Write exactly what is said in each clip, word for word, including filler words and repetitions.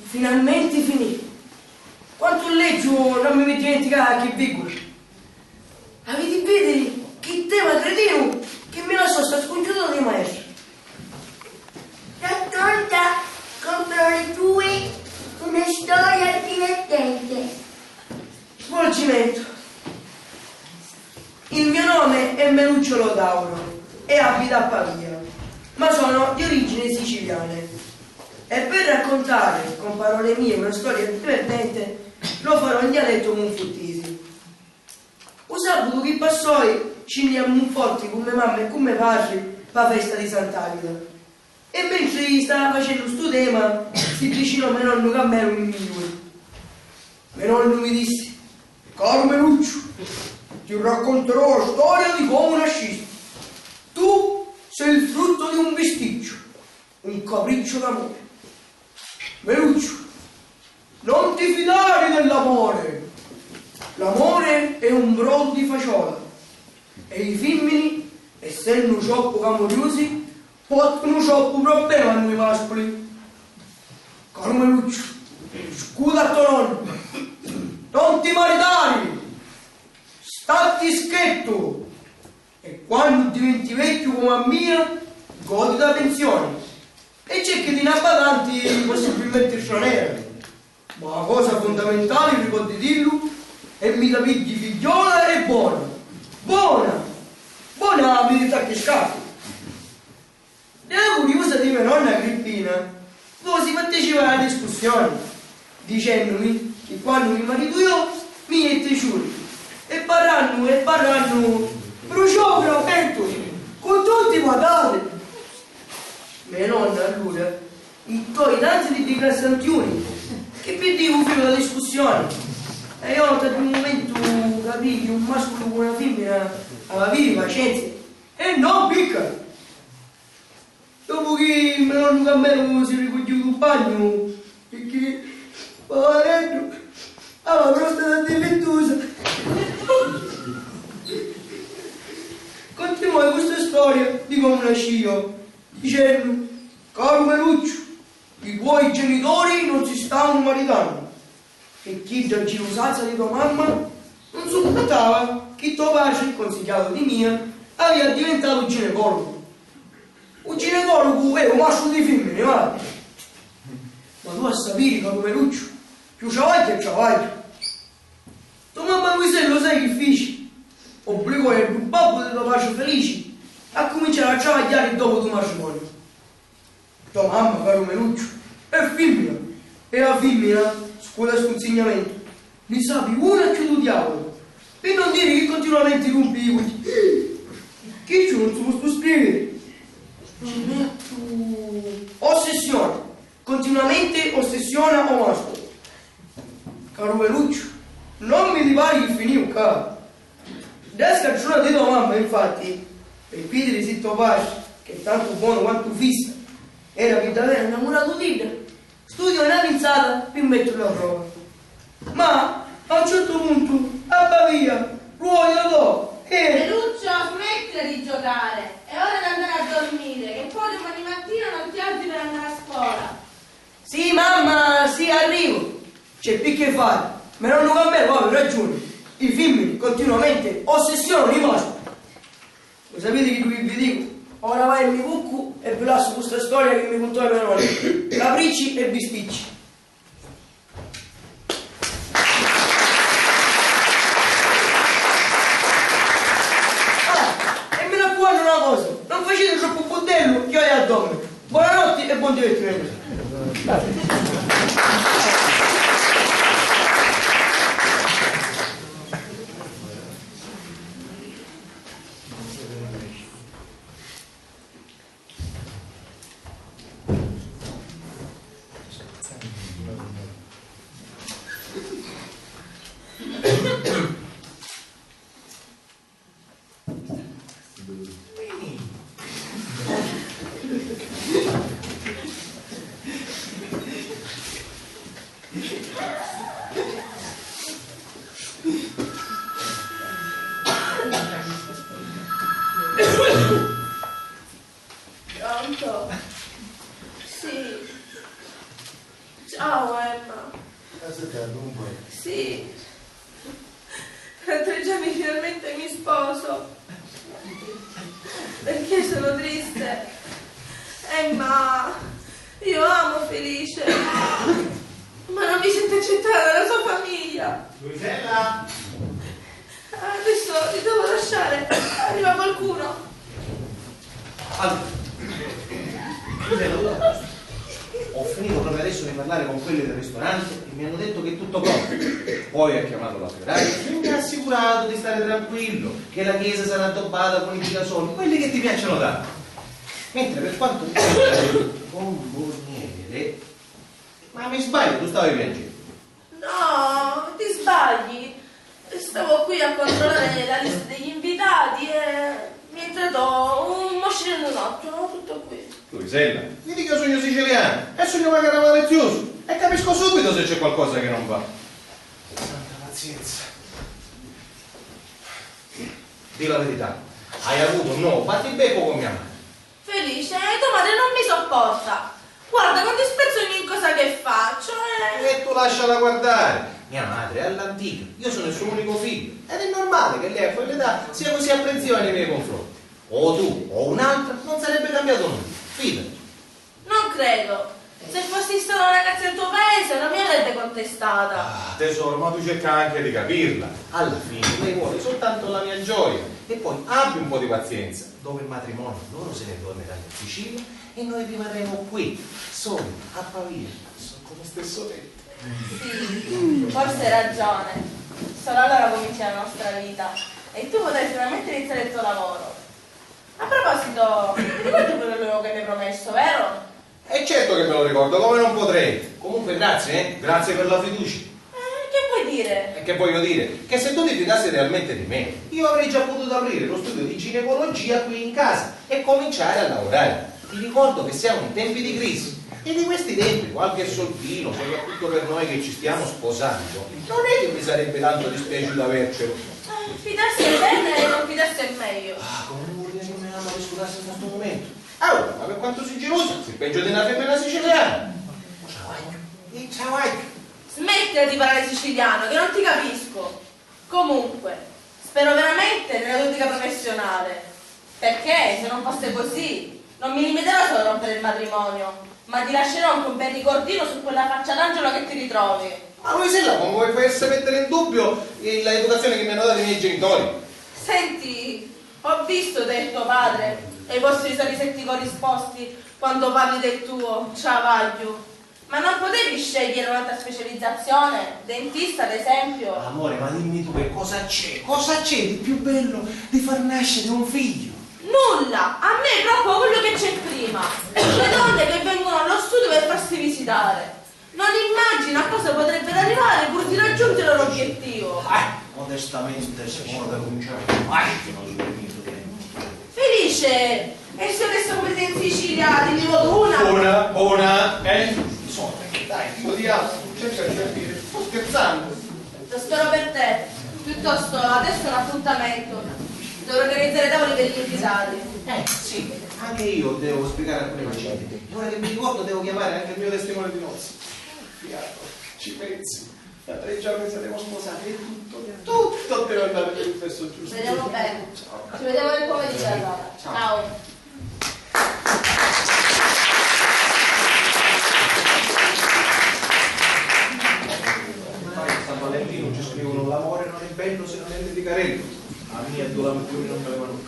Finalmenti finì. Quantu leggiu non mi mi dimenticava chi virgula. Aviti vidiri chi tema cretinu chi mi lassò sta scungiuta di maestra. Racconta con parole tue una storia divertente. Svolgimento. Il mio nome è Meluccio Lodauro e abito a Pavia, ma sono di origine siciliane. E per raccontare con parole mie una storia divertente, lo farò in dialetto munfuttisi. U sabutu chi passoi scinniammu 'n forti cu me mamma e cu me patri pâ festa di Sant'Agata. E mentri stava facennu stu tema, si vicinò me nonnu Cammeru in migliuri. Me nonnu mi dissi: "Caru Melucciu, ti racconterò la storia di comu nascisti. Tu sei il frutto di un bisticcio, un capriccio d'amore." Melucciu, non ti fidari dell'amore! L'amore è un brodu di faciola e i fimmini, essennu troppu camuriusi, pòttunu troppu problema a nui masculi. Caru Melucciu, scuta a to nonnu, non ti maritari! Statti schettu! E quannu diventi vecchiu comu a mia, godi dâ pensioni e cerchi di na badanti, possibbilmenti stranera. Ma a cosa fundamentali, ricordidillu, è mi la pigghi figghiòla e bona. Bona! Bona mi li sacchi scarpi. Dda curiusa di me nonna Agrippina, poi si partecipa a la discussioni, dicennumi chi quannu mi maritu iò, mi jetti ciuri, e parrannu e parrannu, bruciò u crapentu cu tutti i patati. Me nonna allura jittò inanzi di ddi grassantiuni chi pirdìu u filu dâ discussioni, e iò nta ddu mumentu capii chi un masculu cu na fimmina havi a aviri pacienza e non picca. Dopu chi me nonnu Cammeru si ricugghiu dû bagnu, picchì, povereddu, havi a prostata difittusa. Continuai cu sta storia di comu nascìu, dicennu: "Caru Melucciu, i tuoi genitori non si stavanu maritando." E chidda gilusazza di to mamma non suppurtava chi to patri, consigghiatu di mia, avia addiventatu ginecologu. U ginecologu è u mastru di fimmini, va! Ma tu a sapiri, caru Melucciu, chi u travagghiu è travagghiu. To mamma Luisella u sai chi fici? Obbligò a ddu babbu di to patri Felici a cuminciari a travagghiari dopu dû matrimoniu. To mamma, caru Melucciu, è fimmina, e a fimmina, scusa stu nsignamentu, ni sapi una cchiù dû diavulu, pi non diri chi continuamenti rumpi i cugghi. Chi cciù non si pustu scriviri? Ci mettu ossessione, continuamenti ossessiona o mastru. Caru Melucciu, non mi li pari chi finìu ccà. Dda scacciuna di to mamma, infatti, pi vidiri si to patri, ch'è tantu bonu quantu fissa, era pi daveru nnamuratu d'idda, studiò na pinzata pi metterlu a prova. Ma a un certu puntu a Pavia lu voli Totò e... Meluccio, smettila di giocare! È ora d'andare a dormire, che poi domani mattina non ti alzi per andare a scuola! Sì, mamma, sì, arrivu. C'è picchì fari. Me nonnu Cammeru havi ragiuni. I fimmini continuamenti ossessionanu i masculi. Lu sapiti chiddu chi vi dicu? Ora vai e mi cuccu e vi lassu cu sta storia chi mi cuntò me nonna. Capricci e bisticci. Ah, e mi raccumannu na cosa, non faciti troppu buddellu chi haiu a dormi. Bonanotti e bon divertimentu. Pronto? Sì. Ciao, Emma. Casa te, dunque? Sì. Tra tre giorni finalmente mi sposo. Perché sono triste? Emma, io amo Felice, ma non mi sento accettata dalla sua famiglia. Luisella! Adesso ti devo lasciare, arriva qualcuno. Allora, Luisella, tutto a posto. Ho finito proprio adesso di parlare con quelli del ristorante e mi hanno detto che è tutto pronto. Poi ha chiamato la fioraia e mi ha assicurato di stare tranquillo, che la chiesa sarà addobbata con i girasoli, quelli che ti piacciono tanto. Mentre per quanto riguarda il bomboniere, ma mi sbaglio, tu stavi piangendo. No, ti sbagli. Stavo qui a controllare la lista degli invitati e mi è entrato un moscerino d'un occhio, tutto qui. Luisella, mi dica, sugnu sicilianu e sugnu macari maliziusu e capisco subito se c'è qualcosa che non va. Santa pazienza. Di la verità, hai avuto un nuovo battibecco con mia madre. Felice, tua madre non mi sopporta. Guarda con disprezzo ogni cosa che faccio e... E tu lasciala guardare. Mia madre è all'antica, io sono il suo unico figlio ed è normale che lei a quell'età sia così apprensiva nei miei confronti. O tu o un'altra, non sarebbe cambiato nulla. Fidati. Non credo. Se fossi stata una ragazza del tuo paese non mi avrebbe contestata. Ah, tesoro, ma tu cerca anche di capirla. Alla fine lei vuole soltanto la mia gioia. E poi abbi un po' di pazienza. Dopo il matrimonio loro se ne torneranno in Sicilia e noi rimarremo qui, soli, a Pavia, sotto lo stesso tetto. Sì, forse hai ragione. Solo allora comincia la nostra vita e tu potrai finalmente iniziare il tuo lavoro. A proposito, ti ricordi quello che mi hai promesso, vero? E certo che me lo ricordo, come non potrei? Comunque grazie, eh? Grazie per la fiducia. Eh, che vuoi dire? E che voglio dire? Che se tu ti fidassi realmente di me, io avrei già potuto aprire lo studio di ginecologia qui in casa e cominciare a lavorare. Ti ricordo che siamo in tempi di crisi e di questi tempi qualche soldino, soprattutto per noi che ci stiamo sposando, non è che mi sarebbe tanto dispiaciuto avercelo. Eh, fidarsi è bene e non fidarsi è meglio. Ah, come mi vorria che mia mamma riscutassi in questo momento. Ah, ma per quanto si gelosa, si peggio di una femmina siciliana. Travaglio, il travaglio. Smettila di parlare siciliano, che non ti capisco. Comunque, spero veramente nella tua vita professionale, perché se non fosse così, non mi limiterò solo a rompere il matrimonio, ma ti lascerò anche un bel ricordino su quella faccia d'angelo che ti ritrovi. Ma Luisella, come puoi essere mettere in dubbio l'educazione che mi hanno dato i miei genitori? Senti, ho visto te e tuo padre e i vostri sorrisetti corrisposti quando parli del tuo travaglio. Ma non potevi scegliere un'altra specializzazione? Dentista, ad esempio? Amore, ma dimmi tu che cosa c'è? Cosa c'è di più bello di far nascere un figlio? Nulla! A me è troppo quello che c'è prima. Le donne che vengono allo studio per farsi visitare. Non immagino a cosa potrebbero arrivare pur di raggiungere l'obiettivo. Eh, modestamente, signora, da cominciare, immagino, suggerito che... Felice! E se adesso pulite in Sicilia, dimmi una! Una, una, eh? Insomma, dai, dico di altro, cerca di capire, sto scherzando. Lo spero per te. Piuttosto, adesso è un appuntamento. Devo organizzare i tavoli per gli invitati. Eh, sì, anche io devo spiegare alcune faccende. E ora che mi ricordo, devo chiamare anche il mio testimone di nozze. Fiato, ci pensi? Tra tre giorni saremo sposati e tutto, tutto deve andare per il verso giusto. Speriamo bene. Ci vediamo nel pomeriggio allora. Ciao. Ciao. San Valentino ci scrivono: "L'amore non è bello se non è leticarello". A mia due lampioni non me levano.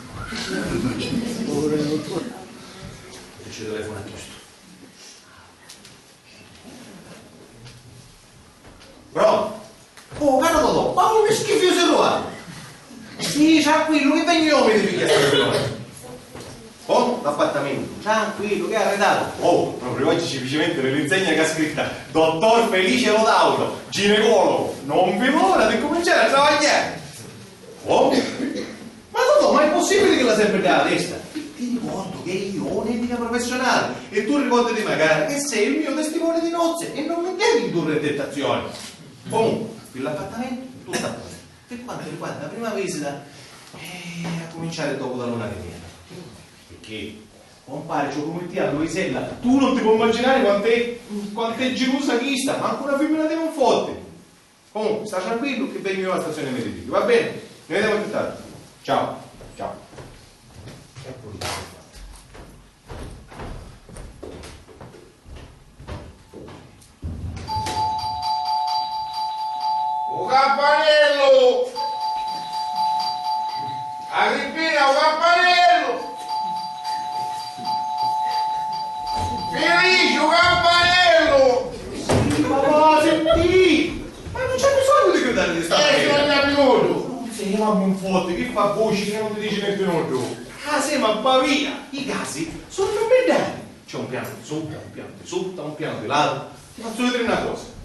Ci telefona chisto. Pronto? Oh, caro Totò, ma come schifo si trova? Sì, tranquillo, che vengo io mi ti piglia sta signora. Oh, l'appartamento, tranquillo, che è arredato. Oh, proprio oggi ci fici mettere l'insegna che ha scritta: "Dottor Felice Rodauro, ginecologo, non vedo l'ora di cominciare a travagliare". Oh? Ma Totò, ma è possibile che la sempri dâ testa? Ti, ti ricordi? Contu che iu ho un'etica professionale e tu ricordati macari che sei il mio testimone di nozze e non mi devi indurre in tentazione. Comunque, per l'appartamento, tutto a posto. Per quanto riguarda la prima visita, eh, a cominciare dopo la luna di miele. Perché? Compare, ci ho promettì a Luisella, tu non ti puoi immaginare quant'è, quant'è gelosa chista, manco una femmina ti confotte. Comunque, sta tranquillo che vengo io alla stazione Meridico, va bene? Ne vediamo più tardi. Ciao, ciao. U campanellu! Agrippina, u campanellu! Felice, u campanellu! Sì, papà, senti! Ma non c'è bisogno di gridare di sta Eh, maniera. Signor Camilluto! Sì, ma non fotte, che fa voci che non ti dice nessuno? Ah, sì, ma va via! I casi sono per bene! C'è un piano di sotto, un piano di sotto, un piano di lato. Ti faccio vedere una cosa.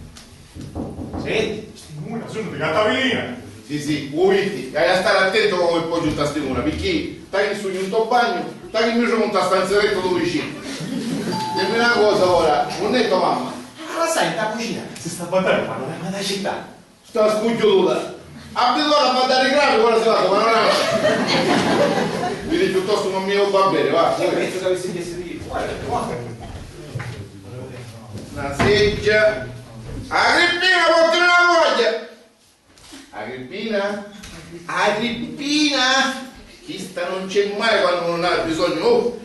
Senti, sti mura sono di carta velina. Sì, sì, u vitti, hai a stare attento come poi giunta sti mura, perché stai che sugnu in to bagno, stai che mi giunta sta in seretto do vicino. Dimmi una cosa ora, non è tua mamma? Ah, la sai, in ta cucina si sta guardando il panorama della città. Sta scugghiututa! Abituata a mandari gravi, ora si va come una rana! Vidi piuttosto non mi va bene, va! Io penso che avessi chiesto di... Guarda, guarda. Una seggia. Agrippina, portami una voglia! Agrippina? Agrippina! Chista non c'è mai quando non ha bisogno. Oh!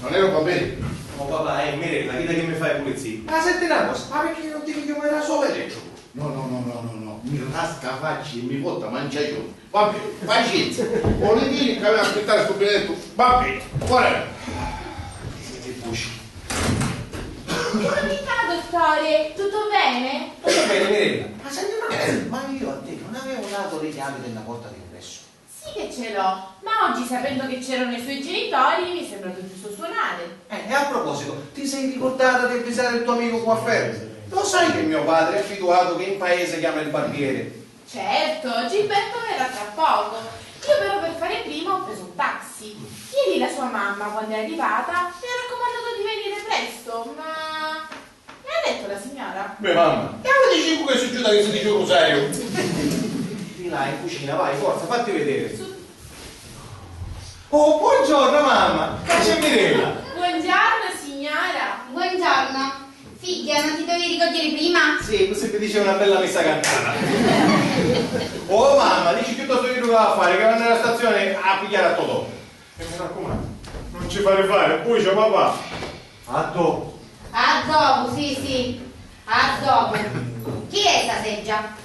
Non è roba bene. Oh papà, eh, Mirella, chidda che mi fai pulizia. Ma senti una cosa, ma perché non ti piglio mai la sola elettrico? No, no, no, no, no, no, mi rasca facci e mi porta mangiagioni. Vabbè, pazienza. Vuole dire che aveva aspettare sto benedetto? Va bene, ora che voce. Buongiorno, dottore, tutto bene? Tutto bene, Mirella. Ma senti una cosa, ma io a te non avevo dato le chiavi della porta d'ingresso? Sì che ce l'ho, ma oggi, sapendo che c'erano i suoi genitori, mi è sembrato giusto suonare. Eh, e a proposito, ti sei ricordata di avvisare il tuo amico Guafferro? Lo sai che mio padre è abituato che in paese chiama il barbiere. Certo, Gilberto verrà tra poco. Io però per fare prima ho preso un taxi. Ieri la sua mamma, quando è arrivata, mi ha raccomandato di venire presto, ma... L'ha detto la signora? Beh, mamma, e avete cinque che succede che si dice un rosario? Di là in cucina, vai, forza, fatti vedere. Su- Oh, buongiorno mamma, qua c'è Mirella. Buongiorno signora. Buongiorno. Figghia, non ti dovevi ricogliere prima? Sì, così mi dice una bella messa cantata. Oh mamma, dici piuttosto che tu vai a fare, che vado alla stazione a pigliare a Totò. E mi raccomando, non ci fare fare, poi c'è papà. A dopo. A dopo, sì, sì. A dopo. Chi è sta seggia?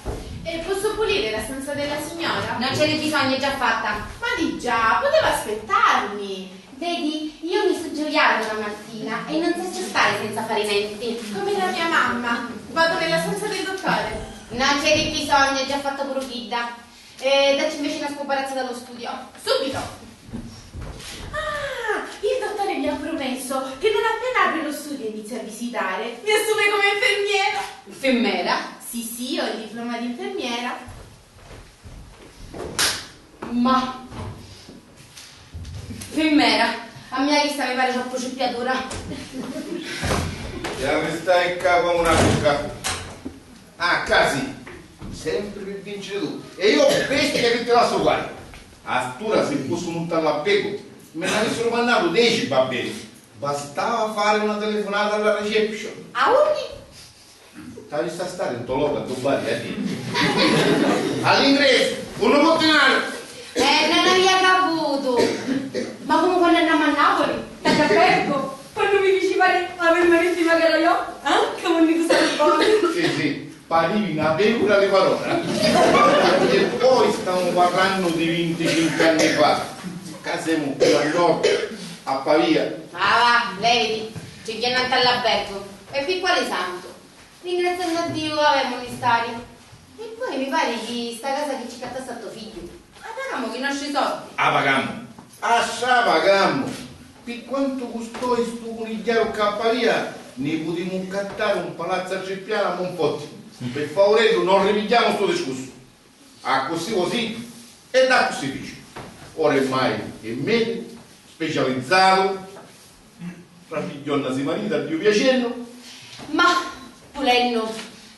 E posso pulire la stanza della signora? Non ce n'è bisogno, è già fatta. Ma di già, poteva aspettarmi. Vedi, io mi so' gioiata una mattina e non saccio stare senza fare nenti. Come la mia mamma. Vado nella stanza del dottore. Non c'è di bisogno, è già fatta puru chidda. E dacci invece una spuparazza dallo studio. Subito! Ah, il dottore mi ha promesso che non appena apre lo studio e inizia a visitare, mi assume come infermiera. Infermiera? Sì, sì, ho il diploma di infermiera. Ma... Infermiera, a mia chista mi pare troppo cippiatura. E arristai ccà come una cucca. Ah, casi! Sempre per vincere tu. E io bestia che ti lascio uguale. A st'ura si fossi un tallabbeco, me ne avessero mandato deci babberi. Bastava fare una telefonata alla reception. A undi? T'avissi a stare nto loco a dubbari a dì. All'ingresso, un puttinario! Eh, non avia caputu! Ma comu quannu annammu a Napoli? T'addabbergu? Quannu mi fici fari a permanenti macari a iò? Eh? Ca munni tu sapi bonu! Sì, sì, parivi na pecura di parola. E poi stamu parrannu di vinticincu anni fa. Ca semu cchiù a nord, a Pavia. Ah, va, leviti, ci gghienna nta l'albergu. E pi quali santu? Ringraziannu a Diu avemu unni stari. E poi mi pari chi sta casa chi ci cattasti a to figghiu, a pagamu chi nostri soddi. A pagamu! A stra pagamu! Pi quantu custoi stu cunigghiaru ccà a Pavia, ni putimu cattari un palazzu a tri piani a Monforti. Pi favureddu non ripigghiamu stu discussu. Accussì così e d'accussì fici. Ora è mai e meni Specializzatu, tra figghionna si marita, Diu piacennu. Ma, pulennu,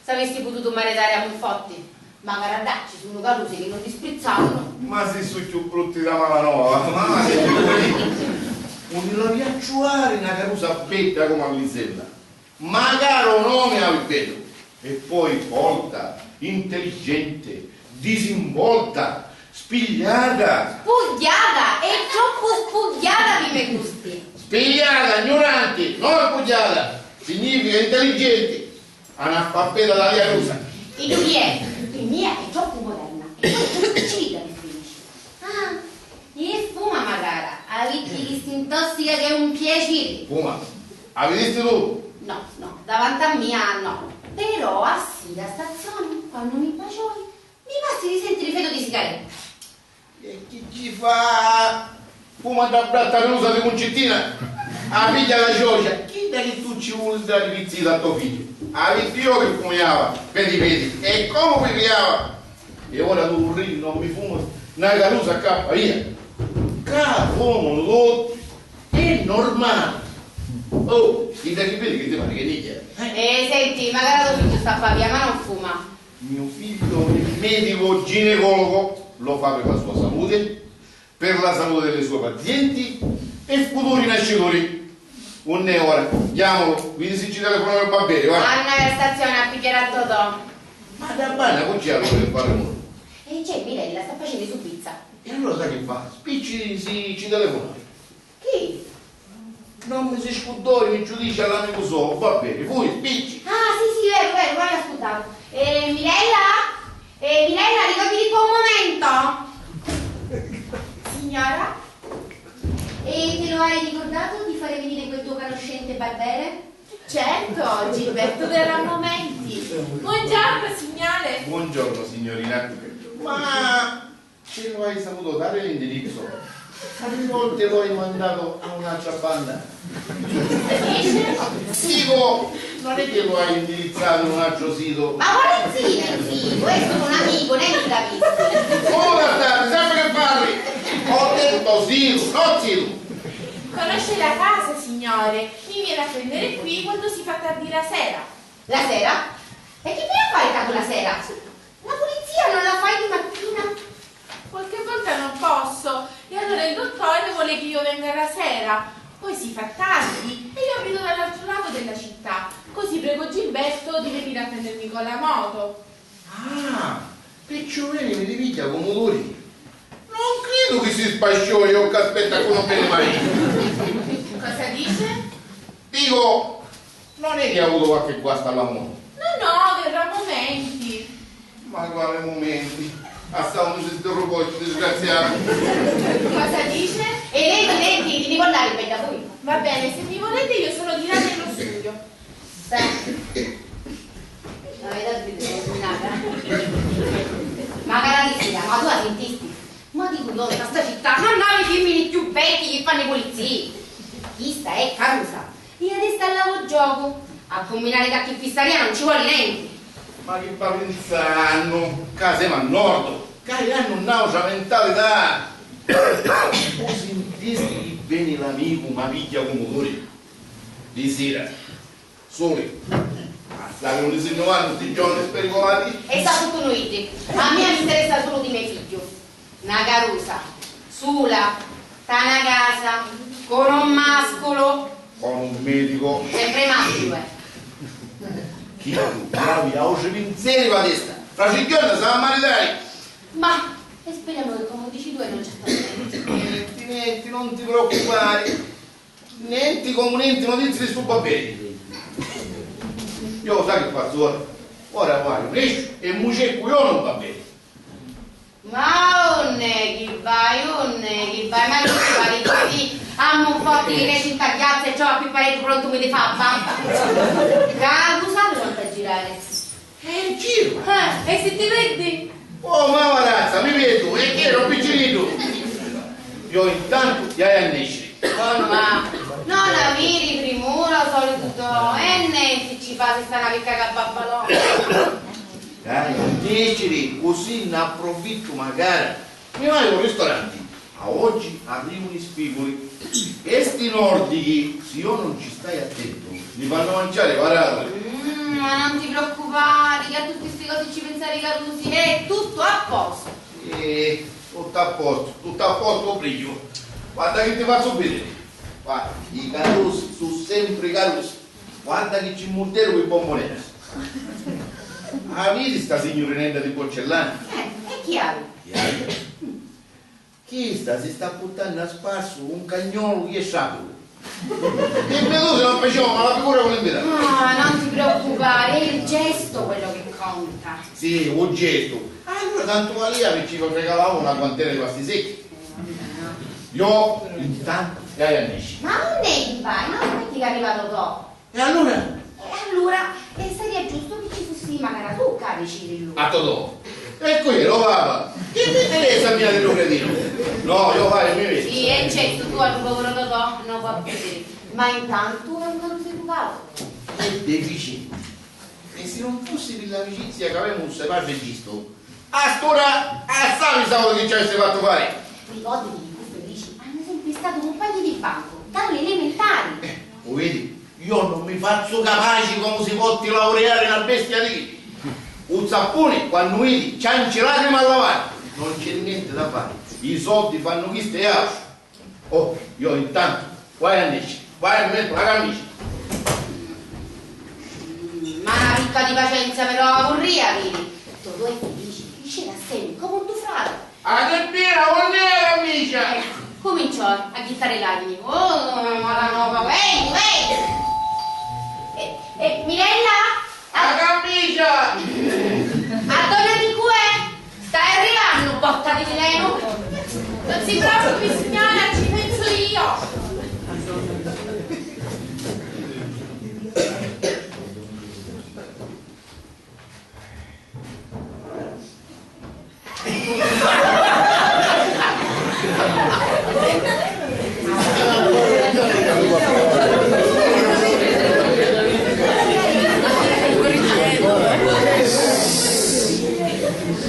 s'avissi pututu maritari a Munfotti, ma caraddacci, sunnu carusi chi nun disprizzavunu. Ma si su cchiù brutti da malanova, ma si cchiù. Unni l'avia a truvari na carusa bedda comu a Lisella? Macari u nomi havi beddu! E poi folta, intelligente, disinvolta, spigghiata. Spugghiata! E troppu spugghiata pi me gusti! Spigghiata, gnuranti, no spugghiata! Significa intelligenti, analfabeta da via Rusa. Iddu chi è? Pi mia è troppu moderna e poi è troppu cida pi finisci. Ah, e fuma, ma cara, avitti chist'intostica ch'è un piaciri. Fuma? A vidisti tu? No, no, davanti a mia no. Però a sira a stazioni, quannu mi bacioi, mi passi di sentiri fetu di sigaretta. E chi ci fa? Fuma dda bratta pelusa di Cuncittina, a figghia da Giogia, chidda chi tu ci vuli dari pi zita a to figghiu. A vitti io chi fumiava, pedi pedi, e comu pipiava! E ora tu curriri non mi fuma na carusa ccà ppa via. Ccà fumunu tutti, è normali. Oh, chidda chi vidi chi ti pari chi nigghiera? Eh, senti, macari to figghiu sta ppa via, ma non fuma. Mio figlio è medico ginecologo, lo fa per la sua salute, per la salute delle sue pazienti e futuri nascitori. Unn'è ora? Chiamalo, vidi si ci telefona il babberio, va. Anna alla stazione a pigghiari a Totò. Ma da banna cu c'è allora che fare uno? E c'è Mirella, sta facennu i so pizza. E allora sai che fa? Spicci si ci telefona. Chi? Non mi si scurdoi, mi giudici all'amicu so, va bene, vui, spicci. Ah, sì, sì, veru, veru, m'haiu scurdatu. Eh, Mirella? Eh, Mirella, ricordi di un momento? Signora? E te lo hai ricordato di fare venire quel tuo conoscente barbiere? Certo, Gilberto verrà a momenti. Buongiorno, signore. Buongiorno, signorina. Ma ce lo hai saputo dare l'indirizzo? Altre volte lo hai mandato a un'altra banda. Dice? Dico, non è che lo hai indirizzato in un altro sito? Ma quale sito? Questo è un amico, non è che l'ha visto. Ora state, sempre che parli! Ho detto sito, non sito! Conosce la casa, signore. Mi viene a prendere qui quando si fa tardi la sera. La sera? E che viene a fare tanto la sera? La pulizia non la fai di mattina? Qualche volta non posso, e allora il dottore vuole che io venga la sera. Poi si fa tardi e io abito dall'altro lato della città, così prego Gilberto di venire a prendermi con la moto. Ah, perciò veni mi ti pigghia comu duri. Non credo che si spasciò io che aspetta che non veni mai. Cosa dice? Dico, non è che ha avuto qualche guasto alla moglie? No, no, verrà a momenti. Ma quale momenti? Assai non si sdorrupò stu disgraziatu. Cosa dice? E lei, lei, ti, ti ne può andare in bella voi? Va bene, se mi volete io sono di là nello studio. Senti, ma cara Lisira, ma tu la sintisti? Ma dicu io, nta sta città non havi fimmini cchiù vecchi chi fannu i pulizii. Chista è carusa. Ia di stalla a lo giocu, a cumminari cacchi fissaria non ci voli nenti. Ma chi parri nzannu? Ccà semu a nordu, ccà hannu n'autra mentalità. U sintisti chi veni l'amicu ma pigghia comu duri? Di sira, suli, ma sapi unni si nni vannu sti giovani spericolati? E sa tuttu nuiddi, a mia mi interessa sulu di me figghiu. Na carusa, sula, nta na casa, cu un masculu. Con un medico. Sempre masculu, eh. Chi tu, bravi, autri pinzeri va testa. Fra cinchi giorni s'ha a maritari. Ma, e speriamo che comu dici tu e non c'è tanto. Nenti, nenti, non ti preoccupari. Nenti comu nenti notizie di stu babberi. Io sai che fazzu ora? Ora vaiu, nesciu e mu cercu io un babberi. Ma unni chi vai, unni chi vai? Ma chi ci pari così? A Munfotti chi nesci nta chiazza e trova pi pareddu prontu mi ti fa a babba. Ca lu sapi quantu a girari? Eh, giru. Eh, e si ti vidi? Oh, ma varazza, mi vedu, e chi era un picciriddu? Io intantu jaiu a nesciri. Oh, ma non aviri primura, o solitu to, e nenti ci fa si sta na picca ca babbalò. Dai, nesciri, così n'approfittu macari. Mi vaiu al ristoranti. A oggi arrivunu i spiguli. E sti nordichi, si io non ci stai attento, mi fanno manciare, varatu. Mm, ma non ti preoccupare, che a tutti sti cosi ci pensa i carusi, è tutto a posto. Eh, tutto a posto, tutto a posto, o brigliu. Guarda che ti faccio vedere. Guarda, i carusi su sempre i carusi. Guarda che ci murderu i bombonera. Ah, vidi sta signurinedda di porcellana? Eh, e chi hai? Chi hai? Chista si sta puttannu a spassu un cagnolu chi è strapilu. Dimmi tu se non facevo mala figura con l'invitato. Ah, non ti preoccupare, è il gesto quello che conta. Sì, un gesto. Allora tanto valia che ci regalavo una guantera di passi secchi. Io intanto e a nesci. Ma unni vai? Ma aspetti che arriva Totò. E allura? E allura, eh, saria giusto che ci fussi magari tu ccà a decidirlu. A Totò? E cu è, lo papa? Chi mi interessa a mia di lu cretinu? No, io vai, mi vedi. Sì, e certo, tu a lu povero Totò non puoi più vedere. Ma intanto è un caruso educato. È deficiente. E si non fussi per l'amicizia che avemu su padre Gisto, a st'ora assai mi sa chi ci avessi fattu fari. Ricordati che i più felici hanno sempre stato compagni di banco, dalle elementari. Eh, u vidi? Io non mi fazzu capaci comu si potti laureari na bestia di chiddi. U zappuni, quannu vidi, cianci lacrimi a lavari. Non c'è niente da fari. I soldi fannu chistu e autru. Oh, io intanto, vai a nesci, vai a mettere la camicia. Mm, ma na picca di pacienza però a vurria aviri. Totò è felice, criscirà semi comu un tu frati. Ah, che vera, vuol dire la camicia? Eh, cominciò a ghittare lacrimi. Oh, malanova, uei, uei! E, e, Mirella? A camicia! A donna di cu è? Stai arrivannu, botta di velenu? Non si preoccupi, signora, ci penso io.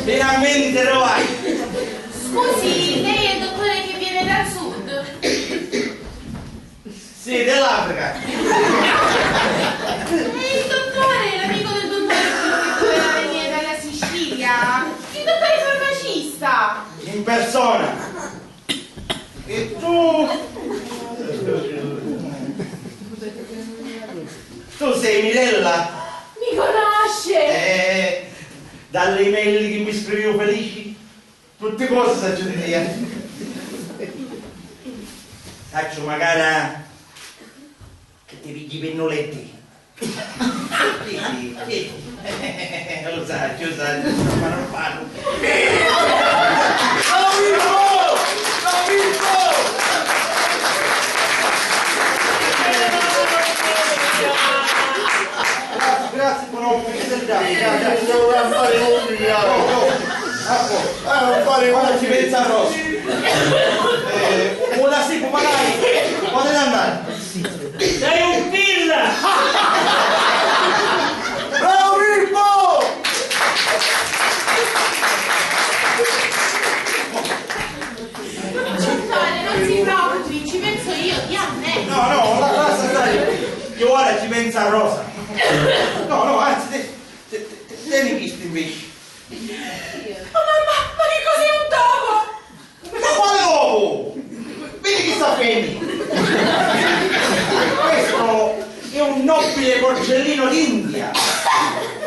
Finalmente trovai! Scusi, lei è il dottore che viene dal sud? Sì, dell'Africa. È il dottore, l'amico del dottore, quello che doveva venire dalla Sicilia. Il dottore farmacista. In persona. E tu? Tu sei Mirella? Mi conosce? Eh, dalle email che mi scriviu Felici? Tutti cosi sacciu di tia. Sacciu macari chi ti pigghi i pinnuletti. Chi, chi? Lu sacciu, lu sacciu, ma non parru. Capito? Capito? Grazie, grazie, buonanotte, grazie, grazie. Io devo andare con via. No, no. Ecco. Eh, non fare. Ora ci pensa Rosa. Eh, buonasera, magari potete andare. Sei un pirla! Bravo Pippo! Dottore, non si preoccupi, ci penso io, dia a me. No, no, la- lascia stare. Io ora ci pensa Rosa. No, no, anzi, te- Te- te- te- Teni chistu invece. Oh mamma, ma che cos'è un topo? Ma quale topo? Vedi chi sta fermi? Questo è un nobile porcellino d'India.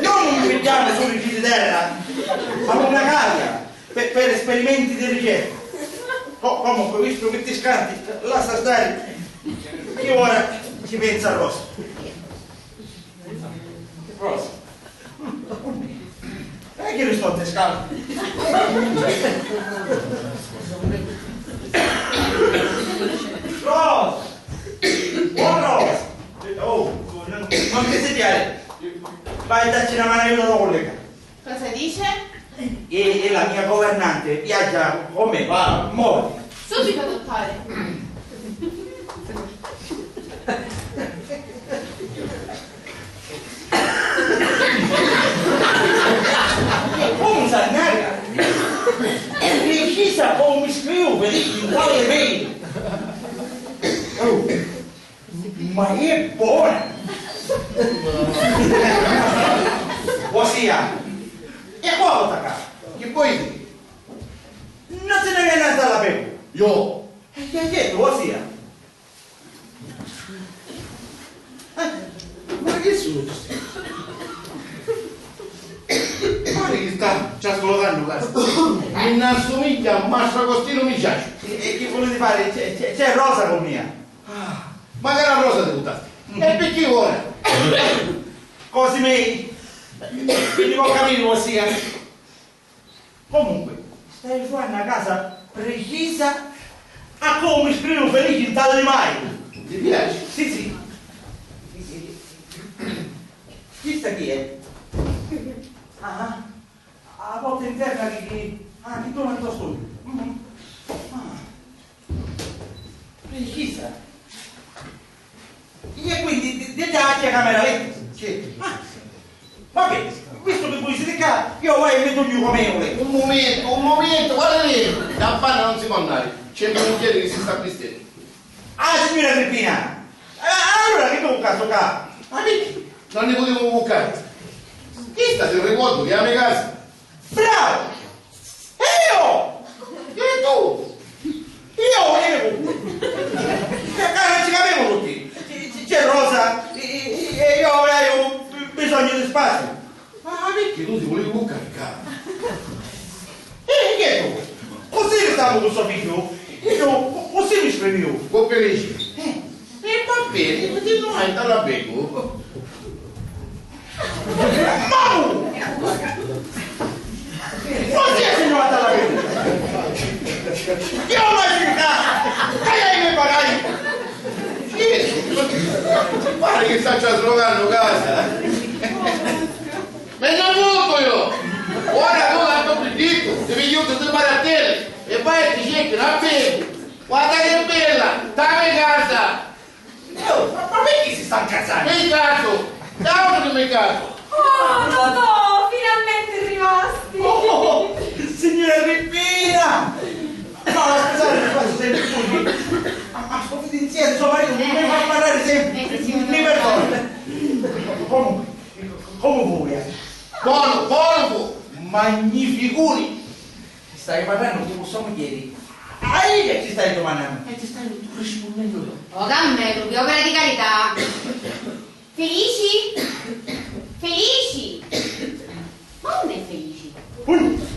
Non un pigiama sudici di terra, ma una cavia per, per esperimenti di ricerca. Co- comunque, visto che ti scanti, lascia stare. Io ora ci pensa Rosa. Rosa. E chi rispondi scala? Rosa! Oh, Rosa! Oh, non, non ti sediare. Vai a darci una mano, io non lo collega. Cosa dice? E, e la mia governante viaggia con me, va, muoviti. Subito, dottore. Comu s'annarra? Precisa comu mi scrivu, vedi? Ma è bona! Ossia, e qua vota ca? Chi vuoi diri? Non si ne viene a la pecu. Io? E chi è che tu, ossia? Eh, ma chi sono sti? Guarda chi sta, ci sta scolocando, guarda. Mi assomiglia a Mastro Agostino Miciaccio. E, e chi volete fare? C'è, c'è, c'è Rosa con mia. Ah, ma che la Rosa ti buttasti? E perché ora? Cosi mei? Quindi ho capito, ossia. Comunque, stai trovando una casa precisa a come scrive un felice in tale mai. Ti piace? Sì, sì. Chista chi è? Ah, a porta interna di, di, ah, di Don Antostoni. Mhm. Ah. Precisa. E quindi di, di, di, a camera letto? Sì. Ah, vabbè, visto che voi siete qua, io vai e metto il mio cameo letto. Un momento, un momento, guarda lì, da panna non si può andare, c'è mio mugghiere che si sta vestendo. Ah, signora Agrippina, eh, allora che devo caso qua? Ma perché? Non ne potevo bucare. Chista ti ricordo che è la mia casa. Bravo! E io! E tu? Io volevo! Perché non ci capiamo tutti! C'è Rosa e io avrei bisogno di spazio! Ma perché tu ti volevi bucare, cara? E che tu? Così restavo con suo figlio? Io così mi scrivevo! Con Felice! Eh. E va bene, ma ti non hai dalla beco? Mamu! Ma chi è che non ha dalla beco? Io mai finita! Ai ai me pagai! Pare che sta già trovando casa! Me ne muto io! Ora tu l'hai detto, ti piglio tutte le barattelle e vai e ti cerchi la beco! Guarda che bella! Dammi casa! Oh, ma, ma perché si sta incazzando? Mi incazzo! Dammi che mi incazzo! Oh, Totò, finalmente arrivasti! Oh, signora Peppina! No, scusate, mi faccio sempre pugni. Ma, ma sto fidanzato, suo marito, non mi fa parlare sempre. Mi perdoni. Comunque, come vuoi? Buono, buono, magnificuni! Stai parlando con sua moglie? Ah, io che ti stai domandando? E ti stai rispondendo io. Oh, cammè, proprio, opera di carità. Felici? Felici? Ma unni è Felici? Unni?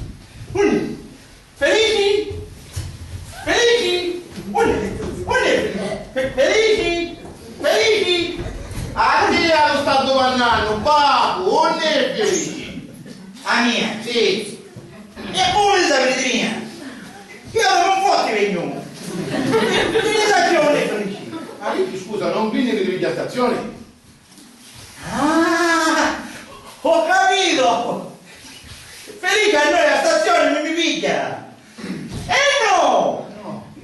Unni? Felici? Felici? Unni? Unni? Fe-, Felici? Felici? A tia lu sta dumannannu, babbu, unni è Felici? A mia? Sì. E comu li sapiti mia? Io non forti vegnu. Che ne saccio unni è Felici? Ma chi, scusa, non vini di pigliare stazione? Ah, ho capito! Felice a noi a stazione non mi piglia! Eh no!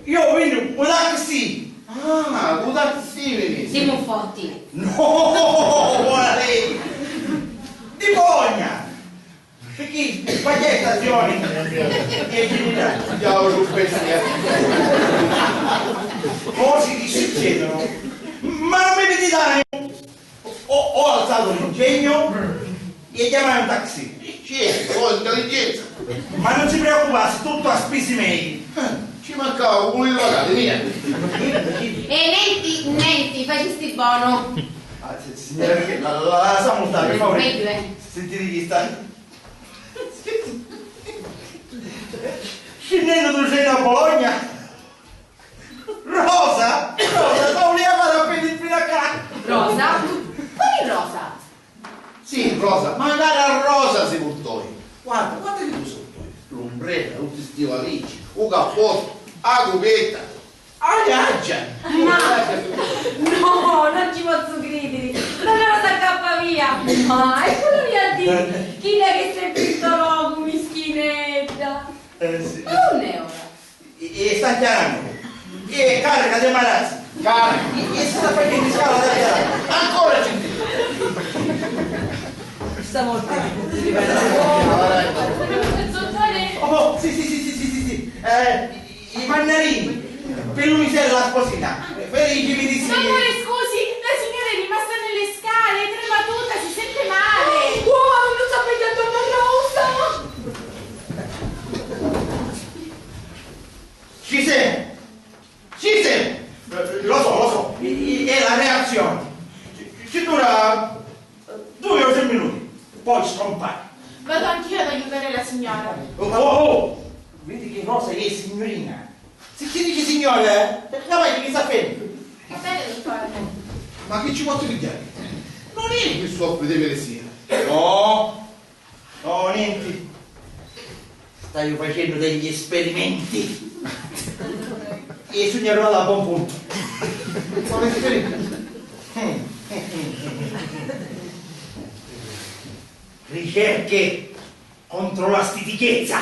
Io vino un taxi! Ah, un taxi vini! Siamo forti! No! Ora lei! Di Bologna! Perché sbaglia stazione e finirà. Diavolo, bestia. Cose che succedono. Ma non mi vedete, ho, ho alzato l'ingegno e chiamai un taxi. Certo, ho intelligenza. Ma non si preoccupasse, tutto a spese mei. Eh, ci mancava, vulevi pagare, niente. E nenti, nenti, facisti buono. Ah, si-, signora, la, la, la lasciamo stare, per favore. Meglio, eh. Sentite chi sta. Scinnennu dû trenu a Bologna. Rosa! Rosa, t'ho vulìa fari a vìdiri finu a ccà! Rosa? Quali Rosa? Sì, Rosa, magari a Rosa si purtò. Guarda, guarda chi tu si purtò. L'umbrella, tutti sti valici, u cappottu, a cupetta. Aiaggia! Ma no, non ci pozzu cridiri! La cara s'accappa via! Ma ecculu via a diri! Chidda che s'è vinta locu, mischinedda! Eh, sì. E unni è ora? E, e sta chiarannu! E carica di marazzi! Carica! E, e si sta facennu scala da chiarare! Ancora ci. Stavolta. Dottore! Oh, sì, sì, sì. Eh, I mannarini, pi lu miseri la sposina, Felici mi dissi. Dottore, scusi, le Vado anch'io ad aiutare la signora. Oh, oh, oh! Vedi che Rosa è signorina. Se ci dici signora, eh? Capace che sta fermo. Va bene, dottore. Ma chi ci vuoi pigliare? Non è che soffri di epilepsia? No, no, niente. Staiu facennu degli esperimenti e sugnu arrivatu a bon puntu. Quali esperimenti? Ricerche contro la stitichezza.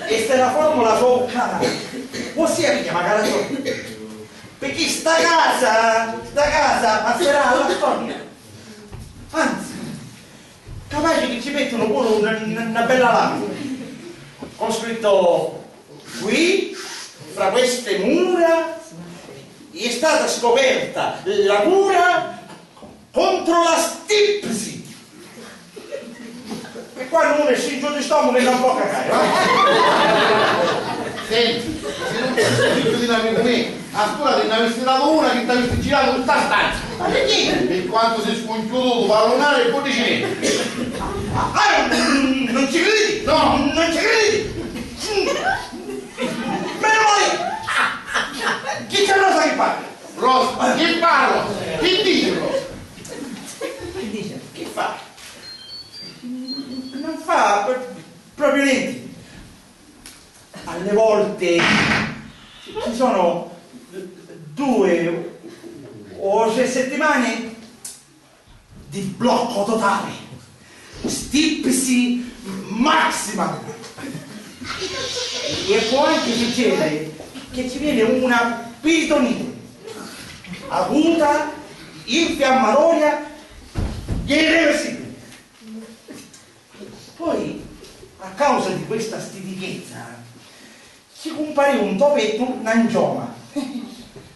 E sta è la formula so cara. Ossia, minchia, ma cara so. Perché sta casa, sta casa passerà alla storia. Anzi, capaci che ci mettono pure una, una, una bella lacuna. Ho scritto: qui, fra queste mura, è stata scoperta la cura contro la stipsi. E quando uno è singiuto di stomaco non può cacare, va? Senti, se non fossi figghiu di un amico mio, a scuola ti n'avissi datu una chi t'avissi girato tutta sta stanza. Ma perché? Per quanto sei scunchiudutu, pallonare e buddicinitu. Ah, non, non ci credi? No. Non ci credi? Meno male! Chi c'è Rosa che parla? Rosa, chi parla? Chi dice Rosa? Chi dice? Che fa? Non fa pro- proprio niente. Alle volte ci sono due o tre settimane di blocco totale, stipsi maxima. E può anche succedere che ci viene una peritonite acuta, infiammatoria, irreversibile. Poi, a causa di questa stitichezza, ci cumpariu nto pettu n'angioma.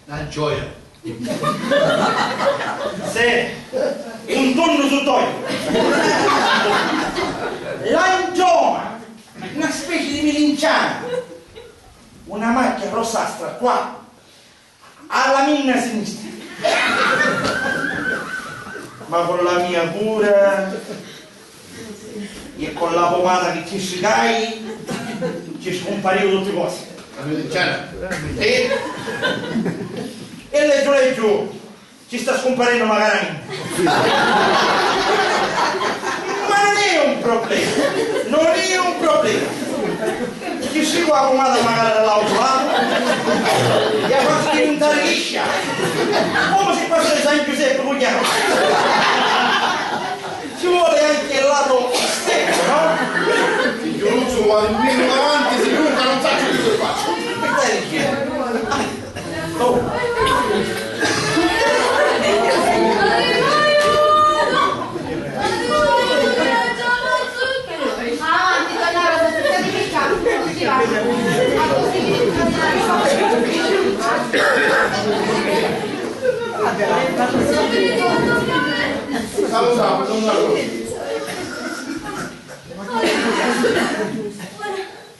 Na gioia. Sì, un tunnu su doi. L'angioma, una specie di milinciana, una macchia rossastra qua, alla minna sinistra. Ma con la mia cura e con la pomata che ci scidai, ci scumpariu tutti cosi. La milinciana. E, e leggiu leggiu, ci sta scumparennu macari a minna. Ma non è un problema, non è un problema. Ci scicu a pomata macari da l'autu latu e a fazzu divintari liscia. Comu si passa di San Giuseppe cu chiaru. Ci vuole anche il lato estetico, no? Figghiuluzzu, ma nemmeno davanti si nunca non saccio chi si fa. Che stai dicendo? Oh. Salutiamo, donna Rosa. Ora,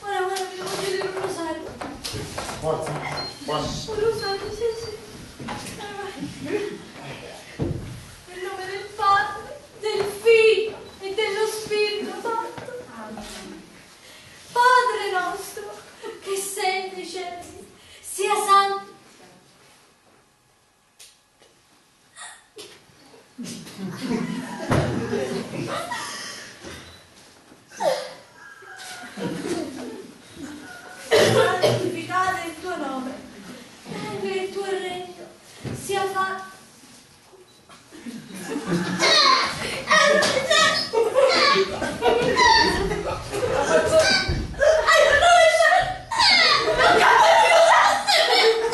ora, ora vi devo dire un rosario. Forza, forza. Un rosario, sì, sì. Nel nome del Padre, del Figlio e dello Spirito Santo. Padre nostro, che sei nei cieli, sia santo. Santificato il tuo nome, venga il tuo regno, sia fatto.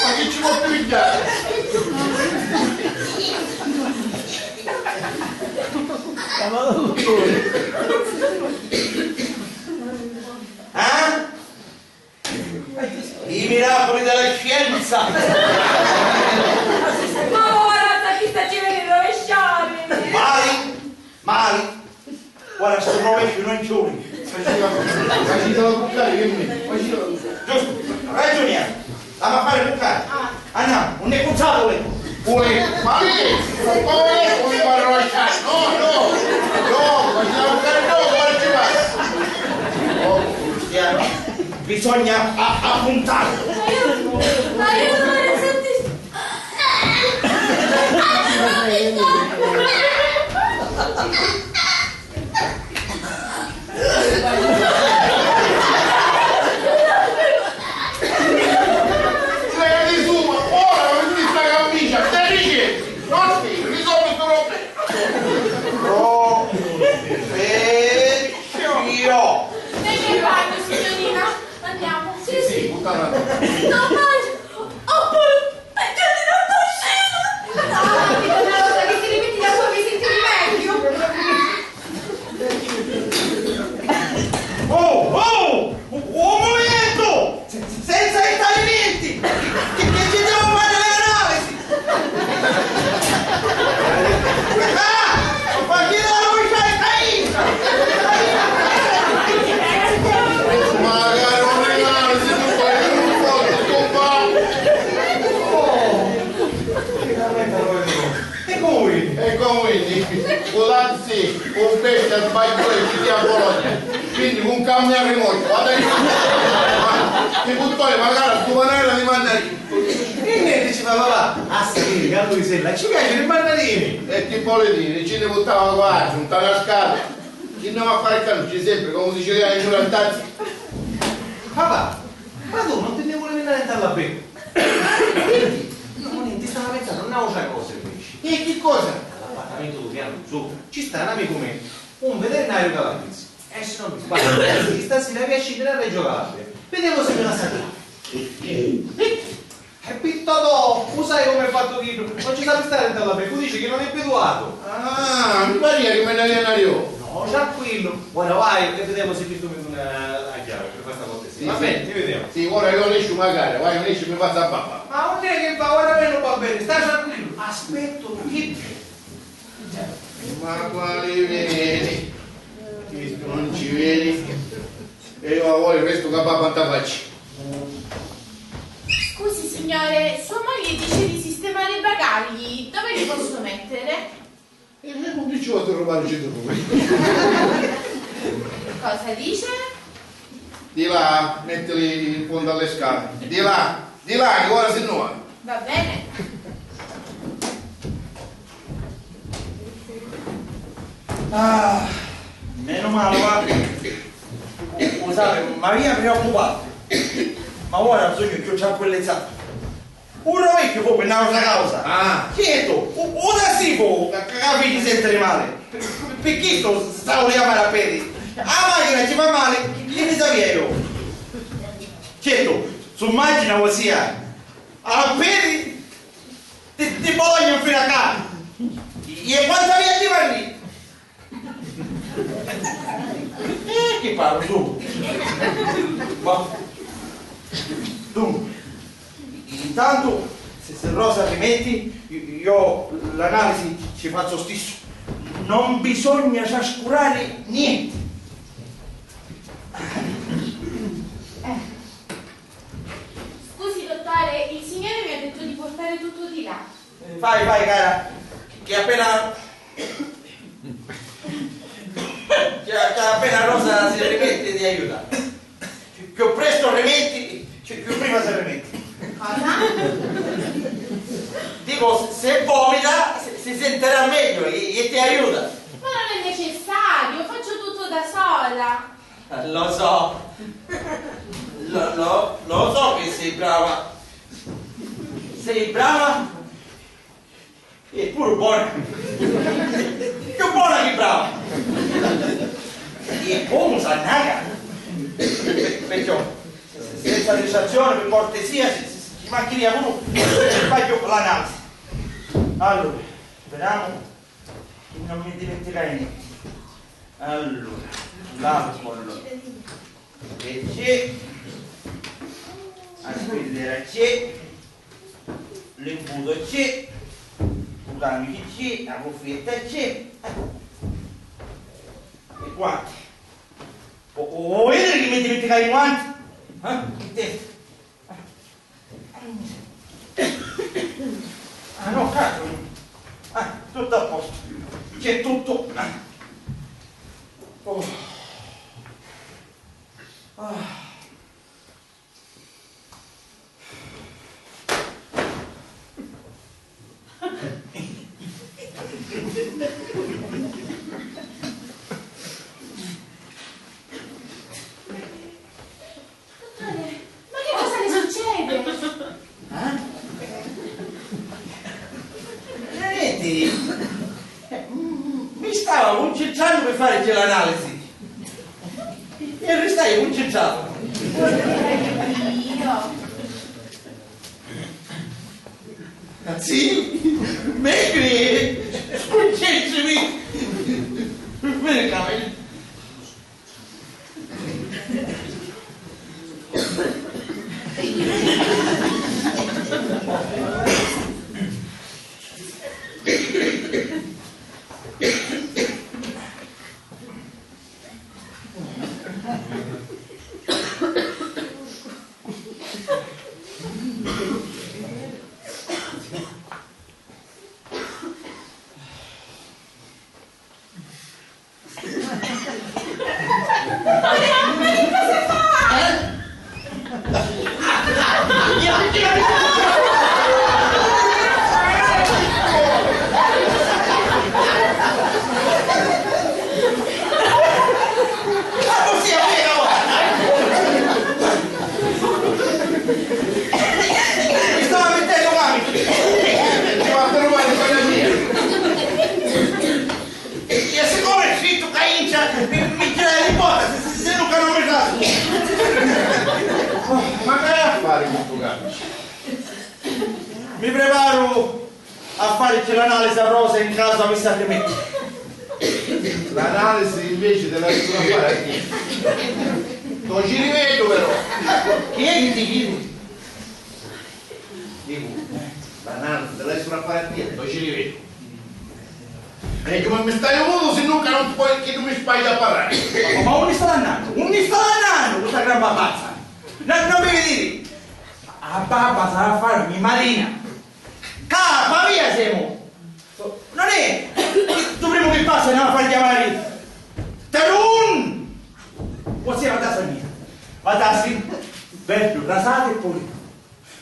Ma chi ci vuol pigliare? Eh? I miracoli della scienza! Ma ora sta chista ci veni rovesciari! Mali? Mali? Ora sto rovesciu non ci voli. Facitela, facitela cuccari, che mi? Facitela cuccari. Giustu, ragiuni hai. L'hamu a fari cuccari. Andiamo, un necuzzatu, eh. Poi, ma lì, come è, come fa a rovesciari? No, no! Bisogna a-, appuntare. Aiuto! Aiuto, ora senti. Aiuto, mi sta. Cioè, insomma, ora non mi sta camicia, te dice, non ti risolvi sto problema. Professio. Lei mi parla, signorina? Andiamo. Sì, sì, buttala. No, ma... Oppure, perché ti non uscire? No, ti torna la cosa che si ripete da sua, mi senti di meglio. Oh, oh! Un, un mumentu! Se-, senza intalimenti! Che, che, che ci devo fare le analisi! Ah! Ma chi la luce è caduta? Magari non è male, se non fai più un foto, tu fa. Oh! Finalmente lo vedo. E come? E come? Con l'anzi, con pesce, sbaglio e ci dia Bologna. Quindi con cambia remoto, guarda che ti buttò magari a tua manera di mandare. E niente, ci fa, va, va, a sapere che a Luisella ci piace i mandarini. E chi vuole dire? Ci ne buttava qua, giunta la scala. Chi andiamo a fare qua? Ci sempre, come si cerca in una stanza. Papà, ma tu non ti ne volevi andare a dalla bene? Perché? No, niente, stavo pensando a un'altra cosa invece. E che cosa? All'appartamento dove piano sopra. Ci sta un amico mio, un veterinario calabrese. E se non mi sbaglio, stasera vi ascendere a Reggio Calabria. Vediamo se mi lascia là. E Pittodò, tu sai come è fatto Ghiddu? Non ci sa stare in tallapeccu, dice che non è abituato. Ah, mi paria che me ne viene io. No, tranquillo. Ora vai e vediamo se Ghiddu mi dona la chiave per fare sta cortesia. Sì, va bene, ci vediamo. Sì, ora io nescio magari, vai, nescio mi faccio a papà. Ma non è che va, ora me non va bene, sta tranquillo. Aspetto Ghiddu. Ma quali veni? Chistu non ci veni. E io ora resto ca papà nta faccia. Scusi, signore, sua moglie dice di sistemare i bagagli. Dove li posso mettere? E me non dicevo di rubare i genitori. Cosa dice? Di là, mettili in fondo alle scale. Di là, di là, che ora si nuova. Va bene. Ah, meno male, va. Lo sai, m'avia preoccupatu. Ma ora sugnu cchiù tranquillizatu. Puru vecchiu comu è n'autra causa. Ah. Certu, u, u da sifu ca, ca, ca feci sentiri mali. Pi, pi, pi chistu stau di chiamari a pedi. A machina ci fa mali, chi, chi ni sapia iu? Certu, su machina vossia, a pedi, di, di Bologna nfinu a cca. E quantu avia di parri? Eh, chi parru, su. Ma, dunque, intantu, se, se Rosa rimetti, io, io l'analisi ci, ci fazzu stissu. Non bisogna trascurari niente. Scusi, dottore, il signore mi ha detto di portare tutto di là. Fai, fai, cara, che appena, che, che appena Rosa si rimette ti aiuta. Più presto rimetti, più prima si rimette. Cosa? Dico, se, se vomita, si, si sentirà meglio e, e ti aiuta. Ma non è necessario, faccio tutto da sola. Eh, lo so. Lo, lo, lo so che sei brava. Sei brava? E puru bona. Cchiù bona chi brava. E comu s'annaca. Perciò, senza distrazione, per cortesia, si, si, si mancheria puru, sbaglio l'analisi. Allora, vediamo che non mi dimenticai niente. Allora, l'alcol e c'è, a spillera c'è, l'imbuto c'è, u camici c'è, a cuffietta c'è, e guanti. O, o, o vedere che mi dimenticai i guanti? Eh? Che te- Ah, no, cazzo. Ah, tutto a posto. C'è tutto. Ah. Oh. Ah. Cuncintrannu pi fari chill'analisi. E ristai cuncintrannu. Sì, mentri scuncentrimi. Veni ccà, veni. Mi stava mettennu mani! Ci va a fermare, quella mia! E, e siccome è scritto ca incia, mi, mi gira di porta, se, se, se non non mi trasco. Ma che hai a fare con sto camice? Mi preparo a fare l'analisi a Rosa in caso avesse a rimettere. L'analisi invece te la devi fare a te. Non ci rivedo però. Chi è che ti dico? Dico, l'analisi te la devi fare a te, non ci rivedo. E come mi stai mutu, si nunca non puoi che tu mi sbagli a parlare. Ma, ma unni sta l'annannu? Unni sta l'annannu questa gran babazza? Non, non mi vedete? A babba sarà a fare ogni matina. Ca, ma via siamo! Non è tu prima che passa andiamo a far chiamare Tarun! Così la tassa mia. La tassi? Bello, rasate e pulito.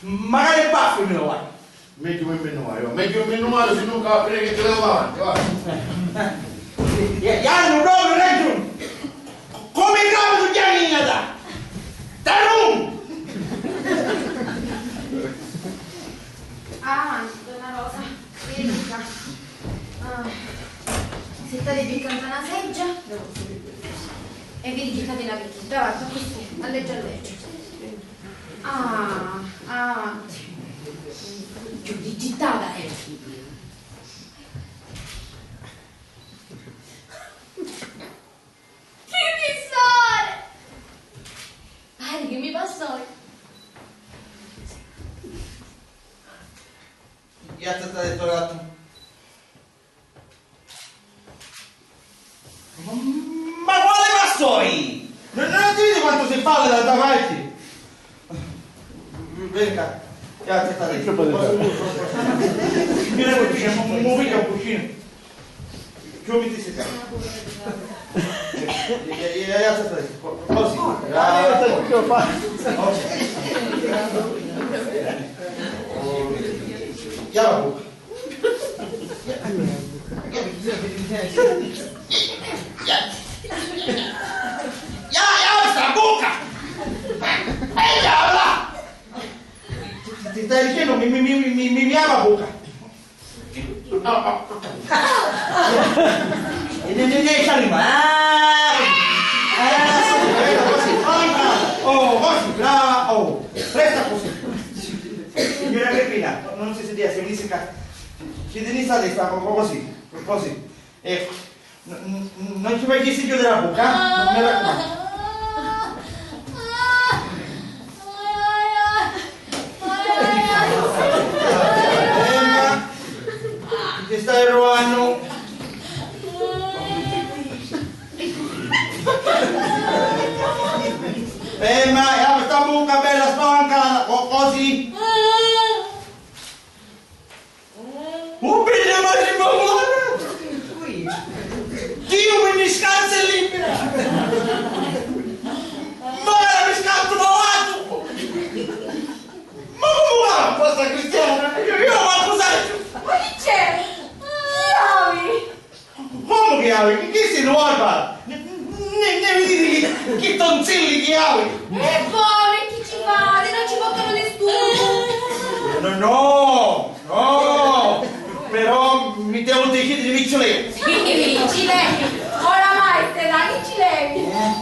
Magari baffi mi lo vai. Megghiu mi minnuari, va. Megghiu mi minnuari, si no ca prega che ti levo avanti, va. E, e hanno proprio ragione. Come proprio tu chiami la da? Tarun! Ah, donna Rosa, vedi qua. Ah, si sta di piccante una seggia e vedi che cadena perché davanti a questo alleggia alleggia. Ah, ah, giudigittata è. Chi mi sole? Pari che mi passoi. Piazza sta detto l'altro. Ma quale vassoi? Non, non ti vedi quanto si parla da davanti? Venga, piazzati. Mira che ti chiamo un movimento cucina. Più mi ti si. Piazzati. Così. Bravo. Chiama. Ya, ya, sta buca! E ya, là! Ti stai dicendo mi, mi, mi, mi, mi, mi apri la bocca! E ne, ne, ne, sta lingua! Ah! Ah, così, oh, così, brava, oh, resta così. Signora Peppina, non si sentiva, si è messa, si è messa a destra, così, così. Eh, n-, n-, non ci facessi chiudere la bocca, eh? Non mi raccomando. Emma, ti stai provando? Emma, apri sta bocca bella spancata, co-, così. Oh, bella madre, ma guarda! Dio mi ne scansa e libera! Ma mi scatto malato! Ma come va, questa cristiana? Io, io ma cos'è? Ma chi c'è? Chiavi! Come chiavi? Chi si norma? Ne, ne, ne vedi chi, chi tonzilli chiavi? E poi, chi ci fate? Non ci portano nessuno! No, no! Oh, però mi devo decidere di Micciolè. Sì, Ci levi! Oramai, Stella, chi ci levi? Eh?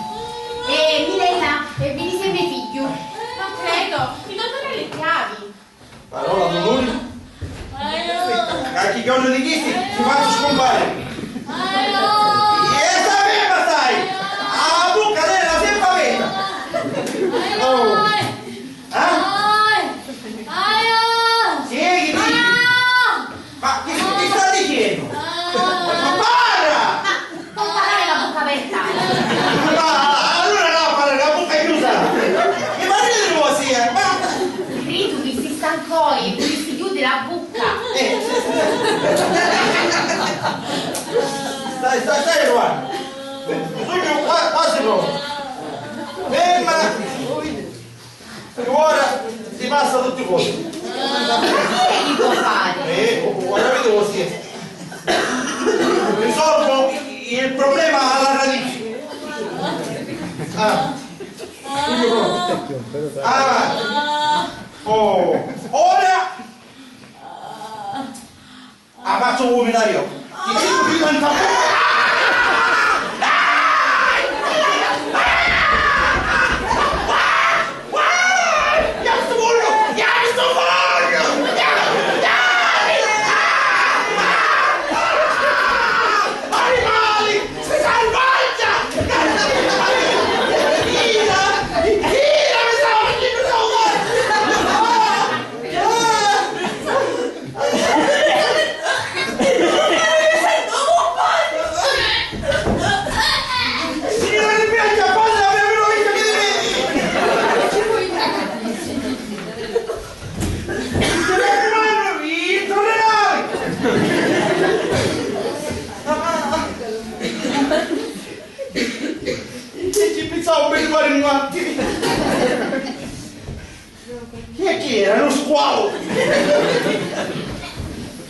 Eh, Milena, e vidi se me figghiu. Non credo, il dottore ha le chiavi. Parola d'onuri? Qualchi giorno di chisti ti faccio scompare. E sapeva, sai! A bucca della sempre aperta! Oh! Eh? Chi è che dici? Ma che, che sta dicendo? Ma parla! Non parlare la bocca aperta! Ma allora no, parla la bocca chiusa! E ma ridi così, eh? Ma... Ritu chi si stancoi, vulissi chiudere la bucca! Eh. Stai, stai, stai, Giovanni! Sogno qua, quasi pronto! Ferma! E ora si passa tutti i cosi. Chi è chi può fare? Eh, ora vedo così. Risolvo il problema alla radice. Ah. Ah. Oh. Ora. Ammazzo un uomo d'aria! Ti dico prima in tappo! Animali! Selvaggia! Tira! Tira! Mi stavo facendo salvare! Ci pensavo per fare i matti. E chi era? Uno squalo!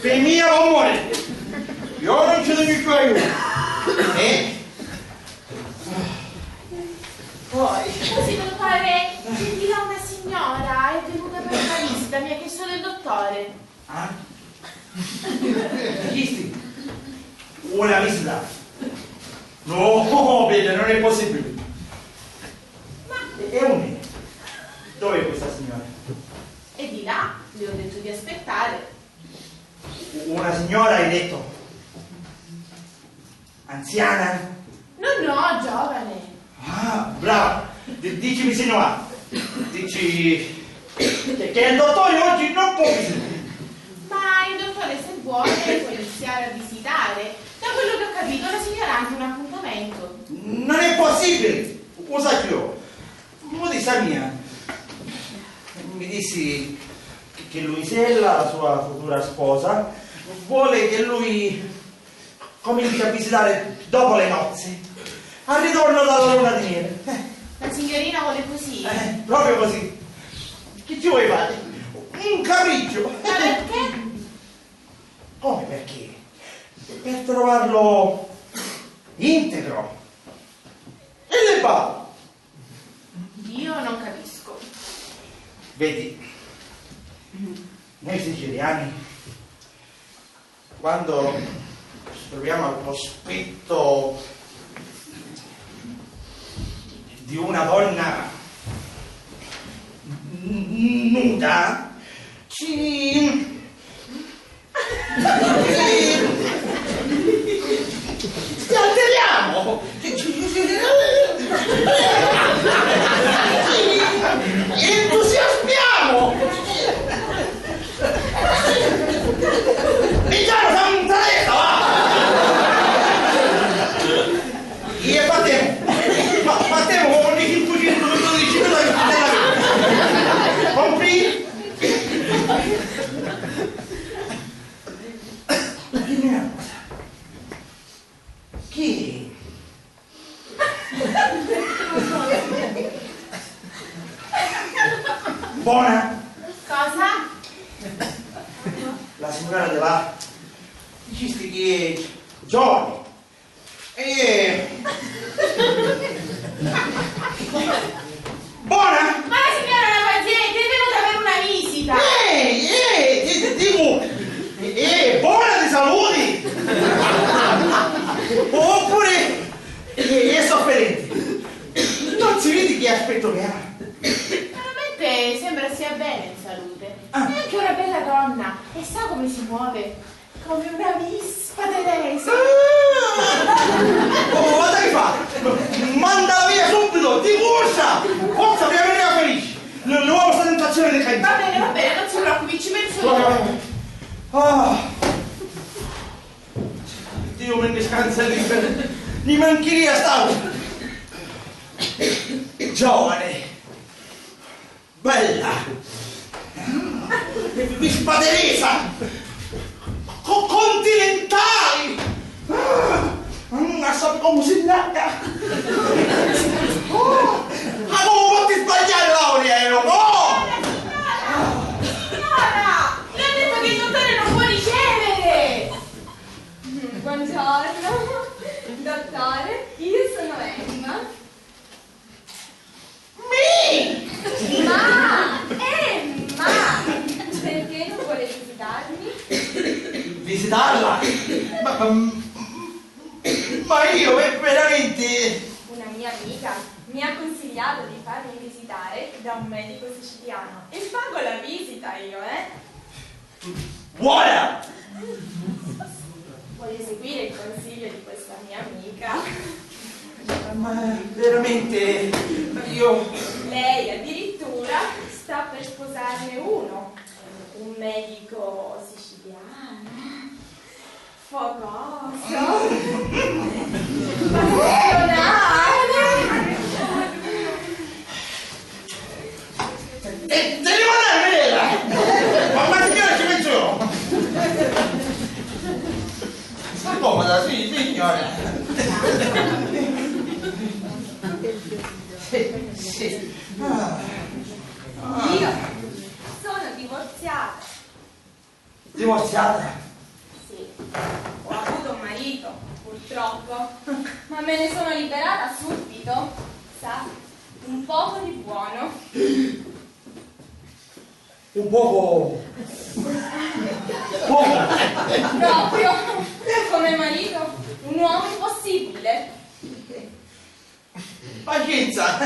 Per mia o muore! Io non ci devo più aiuto! Eh? Poi... Scusi, dottore, c'è di là una signora, è venuta per una visita, mi ha chiesto del dottore. Ah? Esisti? Una visita? No, vede, non è possibile. Ma... E, e un'è? Dov'è questa signora? È di là, le ho detto di aspettare. Una signora hai detto? Anziana? No, no, giovane. Ah, brava! D- dicimi, signora, dici che, che il dottore oggi non può visitare. Ma il dottore, se vuole, può iniziare a visitare. Da quello che ho capito, la signora ha anche un appuntamento. Non è possibile! Lo sai, io, mo di sa mia, mi dissi che, che Luisella, la sua futura sposa, vuole che lui comincia a visitare dopo le nozze, al ritorno dalla luna di miele. Eh. La signorina vuole così? Eh, proprio così. Che ci vuoi fare? Un capriccio. Ma perché? Come perché? Per trovarlo integro. E le bau. Io non capisco. Vedi, noi siciliani, quando ci troviamo al cospetto di una donna n- nuda, ci Scanteriamo! Entusiasmiamo! Minchianu, siamo in testa, va! E battiamo! Ba- battiamo con il cinquecento dodici. Compri? Ma dimmi una cosa, chi? Bona? Cosa? La signora di là, dicisti chi è giovane. Eh. Bona? Ma la signora è una paziente, è venuta per una visita. Eh, eh, ti, ti dico, eh, bona di salute. Veramente sembra stia bene in salute. Ah. È anche una bella donna e sa come si muove, come una vispa Teresa. Ah! Oh, guarda che fa! Mandala via subito, di corsa! Forza, prima che ella finisce! L'uomo sta tentazione di carità. Va bene, va bene, non si preoccupi, ci penso io. Ah! Dio mi ne scansa e libera. Mi mancheria stavo. Giovane. Bella. Vispa Teresa. Co-, continentali. Mm, a sapi comu si nata. Oh, ma comu potti sbagliari, Lauriello? Oh! Signora! Le ha detto che il dottore non può ricevere! Mm, buongiorno, dottore, io sono Emma. Mi! Ma, Emma! Perché non vuole visitarmi? Visitarla? Ma, ma, ma io ve-, veramente... Una mia amica mi ha consigliato di farmi visitare da un medico siciliano e pago la visita io, eh? Buona! Voglio seguire il consiglio di questa mia amica. Ma veramente, io... Lei addirittura sta per sposarne uno, un medico siciliano. Focoso. Passionale. E, e devi mandare a vedere! Ma, ma signora, ci penso io! Sta comoda, sì, signora! Sì, sì. Ah. Ah. Io sono divorziata. Divorziata? Sì, ho avuto un marito, purtroppo, ma me ne sono liberata subito, sa, un poco di buono. Un poco... poco? Proprio, come marito, un uomo impossibile. Pazienza!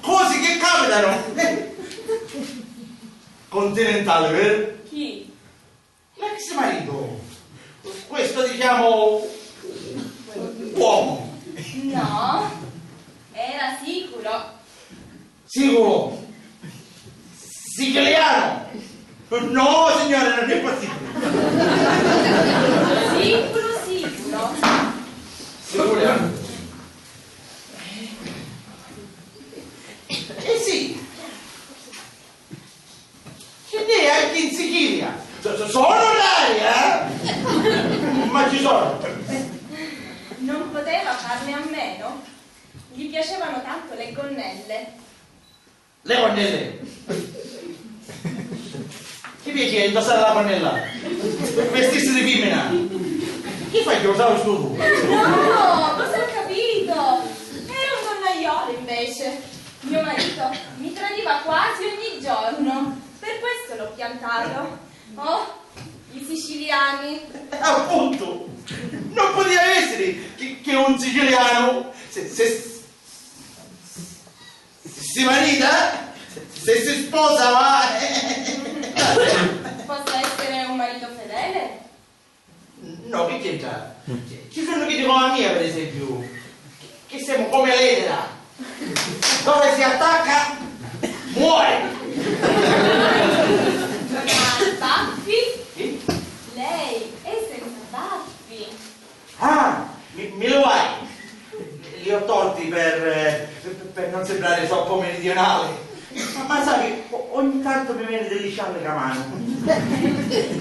Cosi che capitano! Continentale, vero? Chi? L'ex marito. Questo, diciamo, uomo. No, era sicuro. Sicuro? Siciliano? No, signore, non è possibile. Sicuro, sicuro. Sicuro? Eh sì. Che idea, anche in Sicilia? So-, so-, sono rari, eh? Ma ci sono. Non poteva farne a meno. Gli piacevano tanto le gonnelle. Le gonnelle? Che piacere indossare la gonnella? Vestirsi di femmina? Chi fai, che lo sai sto tu? No, cosa ho capito? Era un donnaiolo invece. Mio marito mi tradiva quasi ogni giorno. Per questo l'ho piantato. Oh, i siciliani. Eh, appunto, non poteva essere che, che un siciliano se, se, si marita? Se si sposa, va? Posso essere un marito fedele? No, che c'entra? Ci sono chiddi come a mia, per esempio, che, che siamo come l'edera. Dove si attacca, muore. Ma baffi? Sì? Lei è senza baffi. Ah, mi, mi lo hai? Li ho tolti per, eh, per non sembrare troppo meridionale. Ma, ma sai, o-, ogni tanto mi viene di lisciarmi la mano.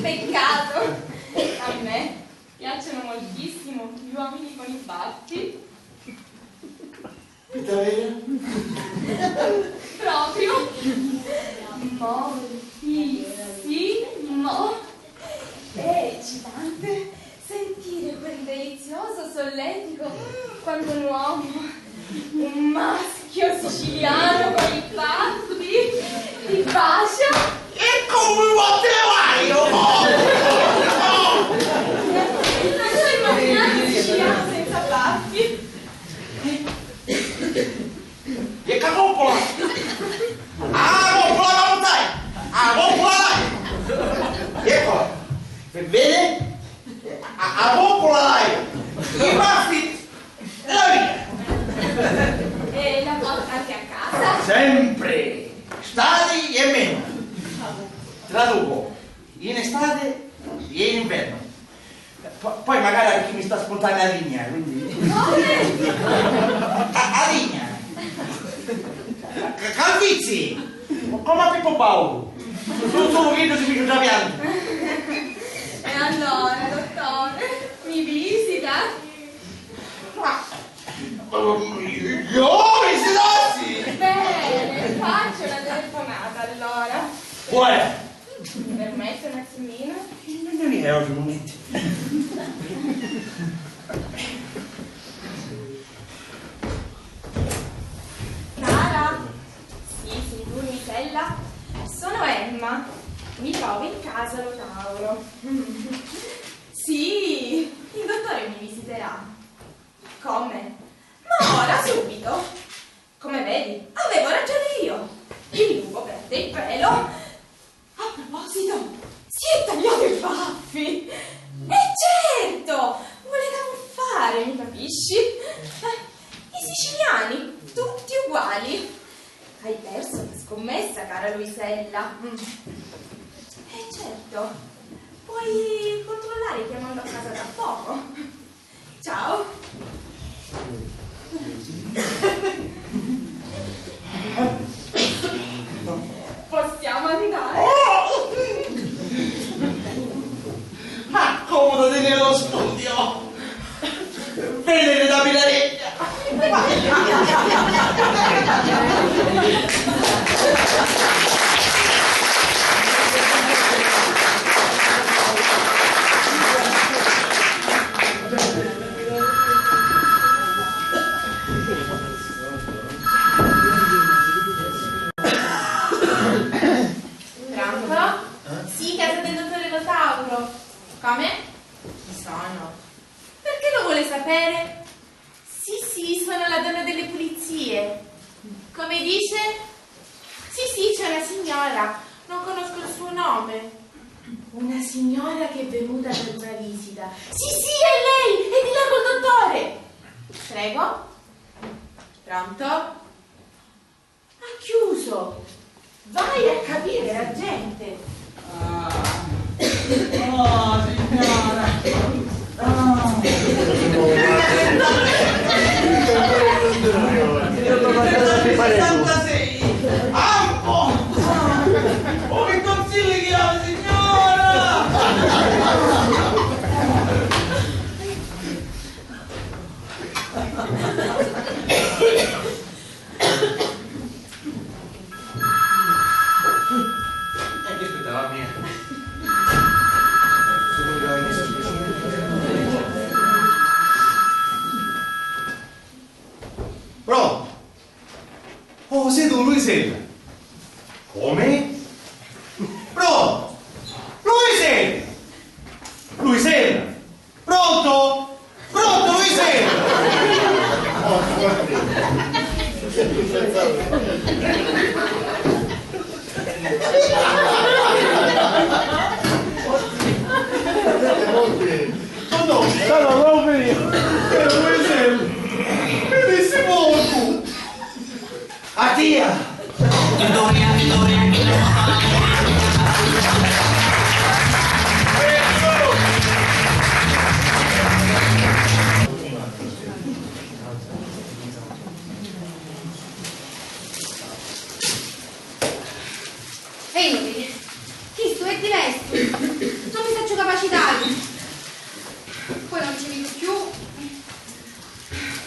Peccato. A me piacciono moltissimo gli uomini con i baffi. Pitta vera? Proprio. Moltissimo. È eccitante sentire quel delizioso solletico quando un uomo, un maschio siciliano con i baffi, ti bacia. E come vuoi te ne vai, oh! Non so immaginare un siciliano senza baffi. Sempri stati e menu. Traduco, in estate e in inverno. Po-, poi magari a chi mi sta spuntannu a ligna, quindi. A, a ligna. Ca-, calvizi! Comu a Pippu Paulu. Sulu, sulu chiddu si fici un trapiantu. E allora, dottore, mi visita? Ma, ma, io mi visitasi? Bene, faccio una telefonata allora. Vuole? Mi permette un attimino? Non è oggi il momento. Cara? Sì, sì, tu, Luisella? Sono Emma. Mi trovo in casa Lotauro. Sì, il dottore mi visiterà. Come? Ma ora, subito? Come vedi, avevo ragione io. Il lupo perde il pelo. A proposito, si è tagliato i baffi! E certo! Vuole camuffare, mi capisci? Eh, i siciliani, tutti uguali. Hai perso la scommessa, cara Luisella. Mm. E certo, puoi controllare chiamando a casa tra poco. Ciao. Possiamo andare? Ma comodo tenere lo studio! Vedere da Pilaregna! Pronto? Eh? Sì, casa del dottore Rosauro. Come? Chi sono? Perché lo vuole sapere? Sì, sì, sono la donna delle pulizie. Come dice? Sì, sì, c'è una signora. Non conosco il suo nome. Una signora che è venuta per una visita. Sì, sì, è lei! È di là col dottore! Prego? Pronto? Ha chiuso! Vai a capire la gente! Ah, oh, signora! Ah. Ampo! Oh, che consigli che ha, signora! E chi aspettava a mia? Pronto? Oh, sei tu, Luisella? Come? Pronto? Luisella! Luisella! Pronto? Pronto, Luisella? Pronto? No, no, non ho finito. Luisella! Benissimo! A tia! È inutili. Chistu è dilestu. Non mi sacciu capacitari. Poi non ci vidu più.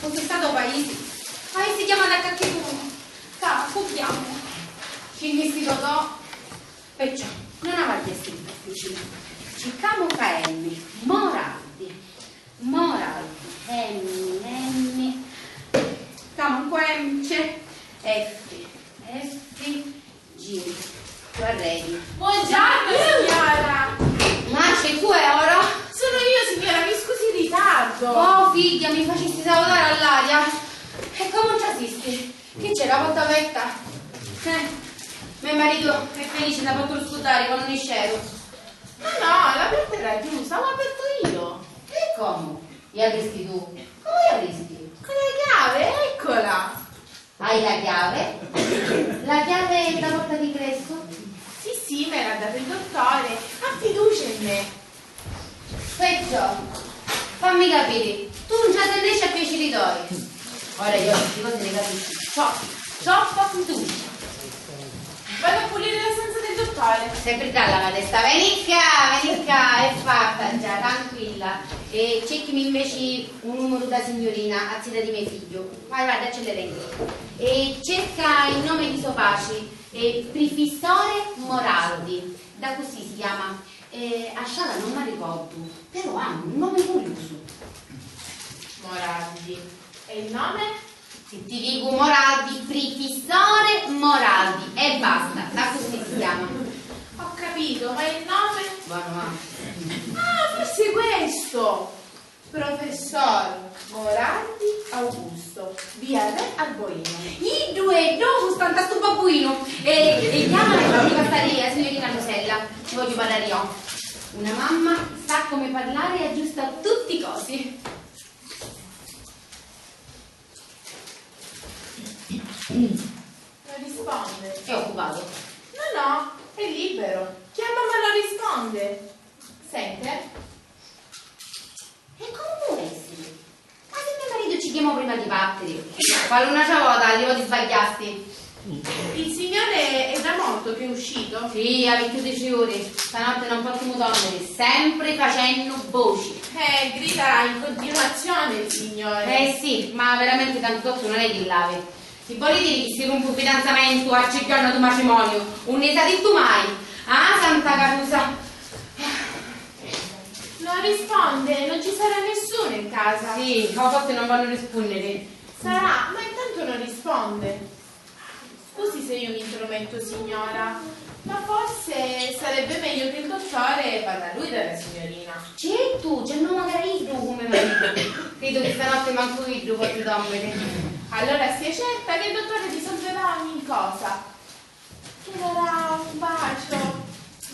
Fossi stata o paisi, avissi chiamatu a cacchidunu. Ca, cu chiamu? Ci nni sti Totò. Perciò, non avà a essiri difficili. Circamu ca Emmi, Moraldi, Moraldi, Emmi, Emmi. Ca mancu Emmi c'è. F, F, G. Tu arredi. Buongiorno, signora! Ma c'è tu è ora? Sono io, signora, mi scusi il ritardo. Oh, figghia, mi facisti salutari all'aria. E comu ntrasisti? Chi c'è, la porta aperta? Eh, me maritu è felice, s'ha fattu scurdari quannu nisceru. Ma no, la porta era chiusa, ho aperto io. E comu? Iapristi tu? Comu iapristi? Con la chiave, eccola! Hai la chiave? La chiave dâ porta d'ingressu? Sì, sì, me l'ha data il dottore. Ha fiducia in me. Perciò, fammi capiri, tu nun ci senti nesci a piaciri toi. Ora io sti cosi ne capisci troppu, troppa fiducia. Vado a pulire la stanza del dottore. Sempri ddà la me testa. Veni ccà, veni ccà, è fatta già, tranquilla. E cerchimi inveci u numeru dâ signurina, a zita di me figghiu. Vai, vai, daccille venti. E cerca il nome di so patri, è Prifissore Moraldi. D'accussì si chiama. E a strata non m'arricordu, però ha un nome curiosu. Moraldi. E il nome? Si ti dicu Moraldi, Prifissore Moraldi, e basta, d'accussì si chiama. Ho capito, ma il nome? Buono, va. Ah, forse questo! Professor Moraldi Augusto, via Re Arboino. Iddu è ddocu, sta nta stu babbuinu. E, e chiamala e fammi passari a signorina Rosella. Ci vogghiu parrari io. Una mamma sa come parlare e aggiusta tutti i cosi. Non risponde. È occupato. No, no, è libero. Chiama ma non risponde. Sente? E comu può essiri? Ma si me maritu ci chiamò prima di partiri? Fallu n'atra vota, alliva ti sbagghiasti. Il signore è da molto che è uscito? Sì, havi cchiù di tri uri. Stanotte non pottimu dormiri, sempri facennu voci. Eh, grida in continuazione il signore. Eh sì, ma veramenti tantu toccu non è chi l'havi. Chi voli diri chi si rumpi un fidanzamentu a tri jorna d'un matrimoniu? Un ni s'ha dittu mai? Ah, santa carusa! Non risponde, non ci sarà nessuno in casa. Sì, o forse non vonnu rispunniri. Sarà, ma intanto non risponde. Scusi se io mi intrometto, signora, ma forse sarebbe meglio che il dottore vada lui dalla signorina. Certu, c'è noma cara iddu cu me maritu. Cridu chi stanotti mancu iddu potti dormiri. Allora stia certa che il dottore risolverà ogni cosa. Ti darà un bacio.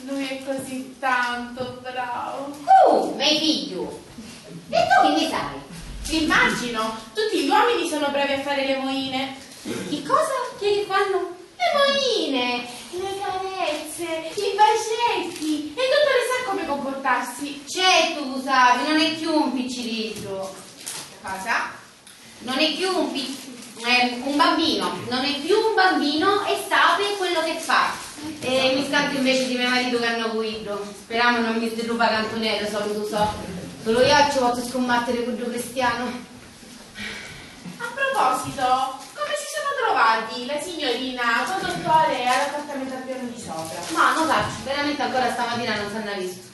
Lui è così tanto bravo. Cu? Me figghiu? E tu chi nni sai? L'immagino. Tutti gli uomini sono bravi a fare le moine. Chi cosa? Chi fannu? Le moine, le carezze, i bacetti. E il dottore sa come comportarsi. Certu cu sapi, non è cchiù un picciriddu. Cosa? Non è più un pi-, eh, un bambino, non è più un bambino e sape quello che fa. E mi scantu invece di me maritu ca no cu iddu. Speramu non mi sdirrupa cantu nero, solu tu so. Sulu io ci pozzu scummattiri cu ddu cristianu. A proposito, come si sono trovati la signorina col dottore all'appartamento al piano di sopra? Ma no sacciu, veramente ancora stamatina non s'hannu vistu.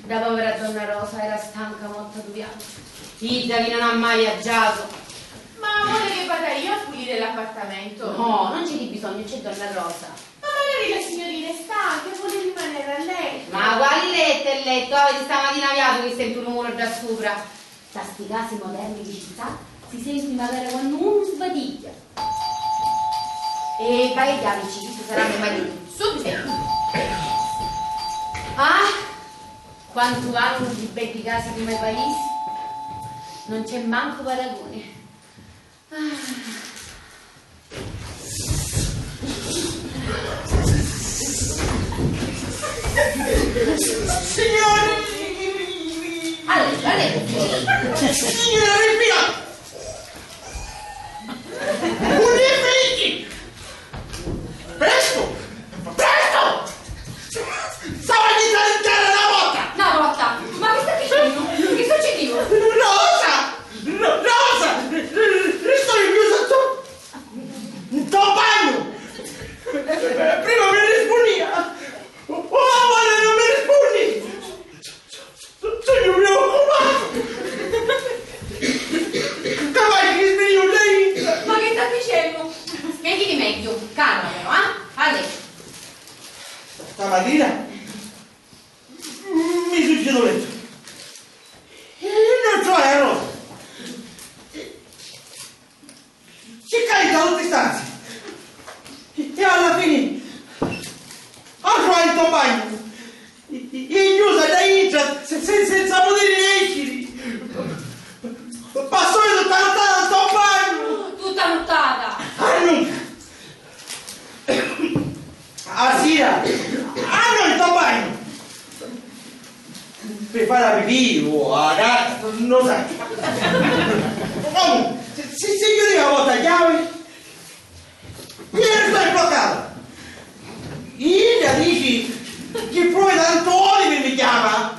Da povera donna Rosa era stanca, morta du viaggiu. Idda chi non ha mai viaggiatu. Ma vuole che vada io a pulire l'appartamento? No, non c'è di bisogno, c'è donna Rosa. Ma magari la signorina è stanca e vuole rimanere a letto. Ma quali letto e letto? Aviti stamatina viatu chi sentu rumuri dda supra? Nta sti casi moderni di città si senti macari quannu unu sbadigghia. E vai e chiamici, chistu sarà me maritu. Subito! Ah! Quantu vannu di beddi casi di me paisi! Non c'è mancu paraguni. Ah. Signori! Allegro, allegro. Signori mia! Puliti! Prestu! Prestu! S'havi a jittari in terra na botta! Na botta? Ma chi sta dicennu? Chi succidiu? Rosa! Ro-, Rosa! Ri-, ri-, ri-, staiu chiusa nto, nto bagnu! Prima mi rispunnia! Ora non mi rispunni! Sugnu preoccupatu! Iu, a ca-, non lo sai. Comunque, si, si, si chiudiva la porta a chiave, io restavo bloccato. Ella dici che poi tanto ore mi, mi chiama,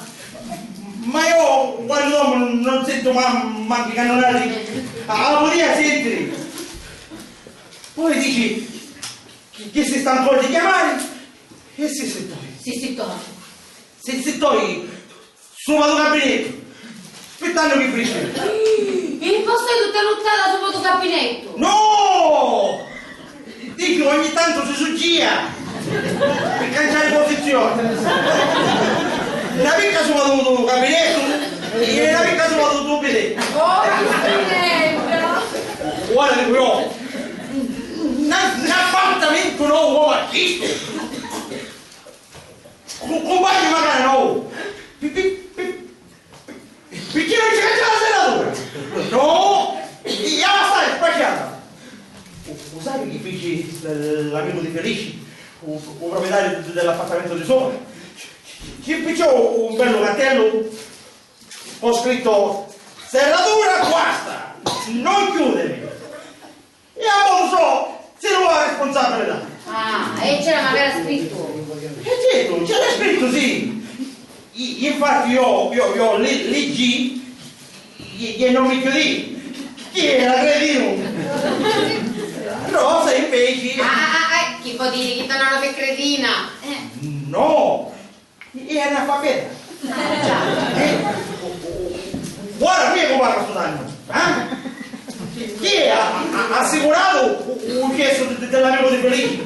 ma io quando dormo non sento ma-, manco i cannonati, la podia sentire. Poi dici che, che si sta ancora di chiamare e si, si, si, si, si, Sopra lu gabinettu, spittannu chi finisci. E poi stai tutta nuttata sopra lu gabinettu? No! Dicu, ogni tantu si suggia pi canciari posizioni. Na picca sopra lu, lu gabinettu e na picca sopra lu, lu gabinettu. Oh, che stupenda! Ora dicu io, na, n'appartamentu novu, ma chistu? Cu-, cumpagnu macari no! Pi-, pi-, pi-, pi-, picchì non ci canciava la serratura? No! Ia stari spaciata! U, u sai chi fici l-, l'amicu di Felici? U, u proprietariu de, de l'appartamentu di sopra? Ci, ci, ci picciò un bellu cartellu con scritto: "Serratura guasta! Non chiudere!" E a modu so, si lu va a rispunsabilità. Ah, e c'era macari scrittu? E certu, c'era scrittu, sì. I-, infatti io, io, io li-, liggi e, e non mi chiudì. Chi era cretinu? Rosa invece. Ah, ah, ah, ah, chi vo diri chi torna Rosa è cretina? Eh. No, e analfabeta. Ah, già. Eh, ora mia cu parla stu dannu, eh? Chi è? Ha, ha, ha assicurato u, u cesso de, de, dell'amico di Felice?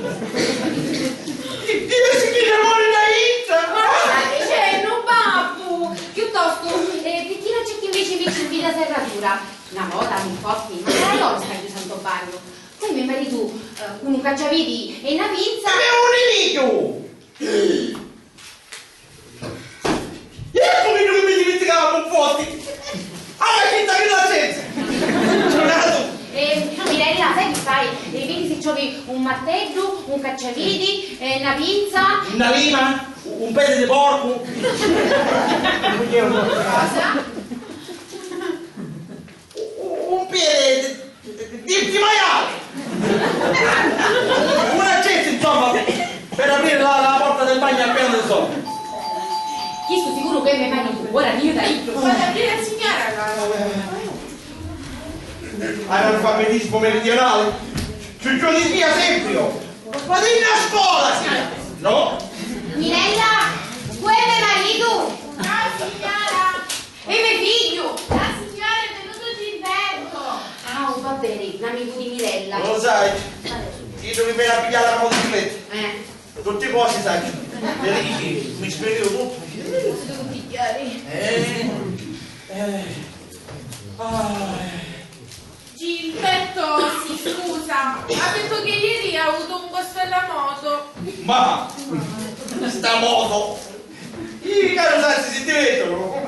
Chi, chi è che ne vuole da ita? Ma sta dicennu, babbu? Chiuttostu, eh, picchì non c'è chi invece mi ci invita a serratura? Na vota mi forti, ma era loro sta chiusa nto bagnu. Poi me maritu, eh, cu nu cacciaviti e na pinza. Ma è un nemicu! Eccu chiddu chi mi dimenticava, Bonforti! Alla città di Placenza! Giurato! Eh, Mirella, sai chi fai? Eh, vidi si trovi un marteddu, un cacciaviti, eh, na pinza. Na lima, un pede di porcu. Cosa? Un piede di, di, di maiale! Un accettu, insomma, per aprire la, la porta del bagno appena del sole. Chistu sicuru che mi fanno ora io da io. Guarda, dire la signora, no. Analfabetismo meridionale? Ci, ci lo dicia sempre io. Ma a scola, sì, no? Mirella, cu è me maritu? Ciao, signora. E me figghiu? La signora, è venuto Gilberto! Ah, un va bene, l'amicu di Mirella. Lo sai, io mi veni a pigghiari la motocicletta. Eh. Tutti cosi, sai. Vedi chi mi spieghi tutto. Cosa devo pigghiari? Eh. Eh. Ah. Gilberto si scusa, ha detto che ieri ha avuto un guasto alla moto. Ma sta moto! I carrozzi si diletano!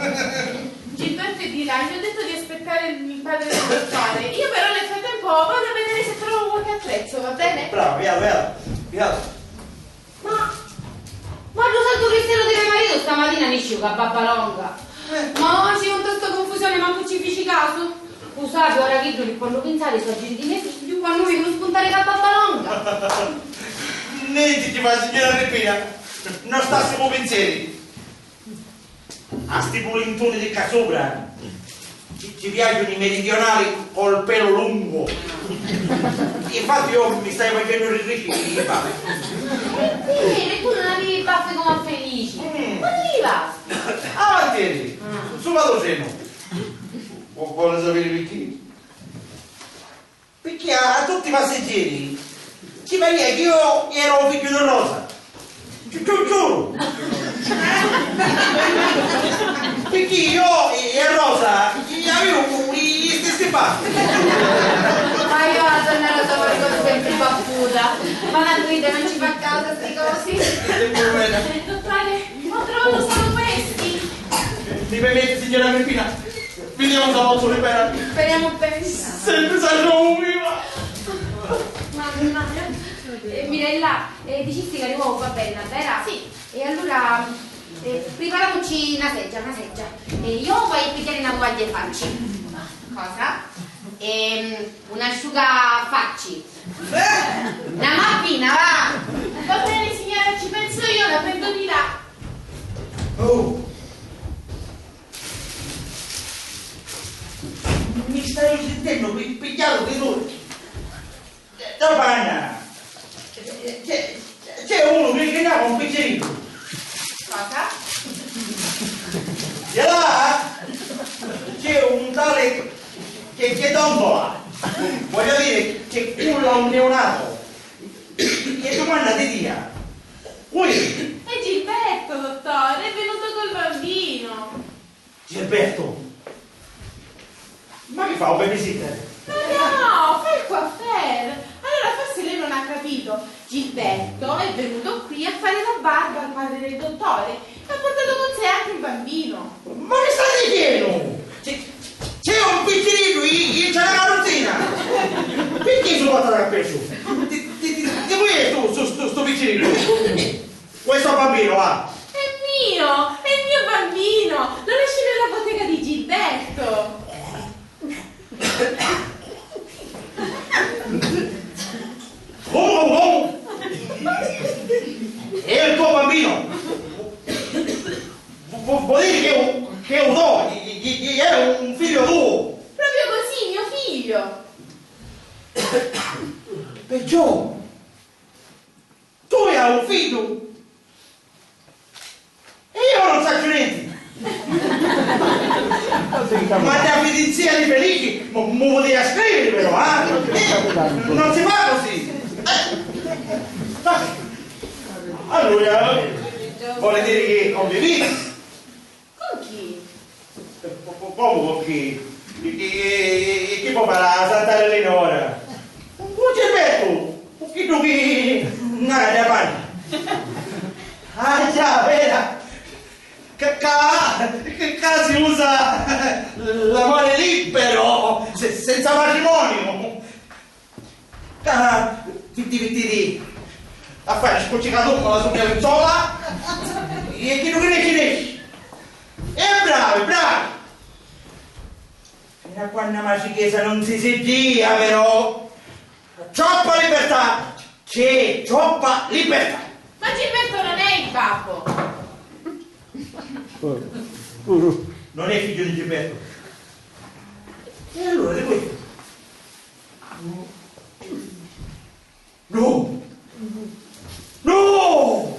Gilberto dirà, gli ho detto di aspettare il padre del dottore. Io però nel frattempo vado a vedere se trovo qualche attrezzo, va bene? Bravo, via, via, via. Ma, ma lu santu cristianu di me maritu stamatina nisciu ca barba longa. Eh. Ma oggi con tutta sta confusione mancu ci fici casu. U sapi, ora chiddu li ponnu pinsari i soggieri di me figghiu quannu vidunu spuntari ca barba longa. Nenti ti fa, signora Peppina, non stassi cu pinzeri. A sti pulintuni di ccà supra ci, ci piaciunu i meridionali col pelo lungo. Infatti io mi staiu facennu rirriciri di fame. Eh, e tu non avevi i baffi come a Felici? Mm. Ma dove li vasti? Avanti, ah, su vado seno. Vu-, vuole sapere perché? Picchì a, a tutti i passiggieri ci paria chi io era u figghiu di Rosa. Ci, ci giuru! Picchì io e, e Rosa i, i aviu i, i stessi baffi. Ma io a donna Rosa la ricordu sempri baffuta. Ma tantu idda non ci fa casu a sti cosi. Sempri vera. Eh, dottore, ho trovato solo questi. Mi permette, signora Peppina? Vediamo se la posso riparare. Speriamo bene. Sempre sarò viva. Mamma mia. Eh, Mirella, eh, dicisti che arrivò Babella, vera? Sì. E allora, Eh, priparamuci na seggia, na seggia. Eh, iu vaiu a pigghiari na tuvagghia 'e facci. Cosa? Ehm, un asciugafacci. Eh? Na mappina, va! Va bene, signora, ci penso io, la prendo di là. Oh! Mi staiu sintennu pi-, pigghiatu di dui. Giovanna, c'è, c'è unu chi, chi nn'havi un picciriddu. Cosa? Di là c'è un tale che, che dondola, voglio dire, che culla un neonato. Che domanda di dia? Ui! È Gilberto, dottore, è venuto col bambino. Gilberto! Ma che fa, un babysitter? Ma no, fa il coiffeur. Allora forse lei non ha capito. Gilberto è venuto qui a fare la barba al padre del dottore e ha portato con sé anche il bambino. Ma che stai dicendo? C'è, c'è un picciriddu in, in la carrozzina! Perché si porta da pesciu? Di, di, di, di chi è stu, stu, stu, stu picciriddu? Questo bambino, va! È mio! È il mio bambino! Lo lascio nella bottega di Gilberto! Comu, comu, comu? È il tuo bambino? Vu-, vu-, vuol dire che è un, che è un tuo, che, che, che è un figlio tuo? Proprio così, mio figlio! Perciò Tu hai un figlio? E io non sacciu nenti. Ma da fidizia di Felici, mu, mu putìa scriviri però, eh? Eh, non si fa così. Eh. Allora, vuole dire che convivete? Con chi? Po-, po-, comu con chi? Chi, chi, chi, chi po' fari a Santa Eleonora? Cu Gilbertu, cu chiddu chi nn'havi a parri. Ah, già, vera! Ca, ca, ca si usa l'amore libero, se-, senza matrimonio. Ah, ti, ti, ti, ti. A fari scuccicatu con la sua piazzola. E chi lu cresci, cresci. E bravi, bravi. Fino a quando a matrichesa non si siggia, però. Troppa libertà. C'è troppa libertà. Ma Gilberto non è il babbo. Non è figlio di Gilberto. E allora di questo? No! No!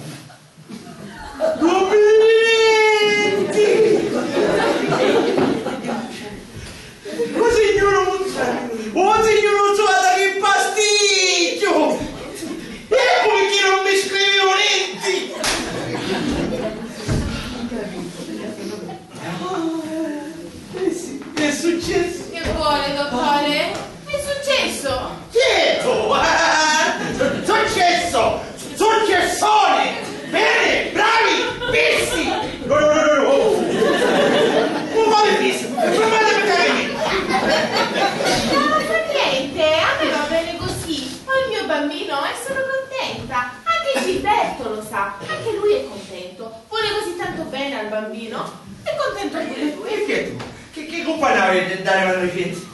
Non mi diri nenti! O signuruzzu! O signuruzzu, guarda chi fastidiu! Eccu picchì non mi scriviu nenti! Eh sì, che è successo? Che vuole, dottore? È successo! Certo! Successo! Successone! Bene! Bravi! Fissi! No, no, no, no, no! Oh. Non fate fissi! Fermatemi, fermatemi! No, non fa niente, a me va bene così. Ho il mio bambino e sono contenta. Anche Gilberto lo sa, anche lui è contento. Vuole così tanto bene al bambino, è contento pure lui. Perché tu? Che, che colpa n'havi di dare mano ai fianchi?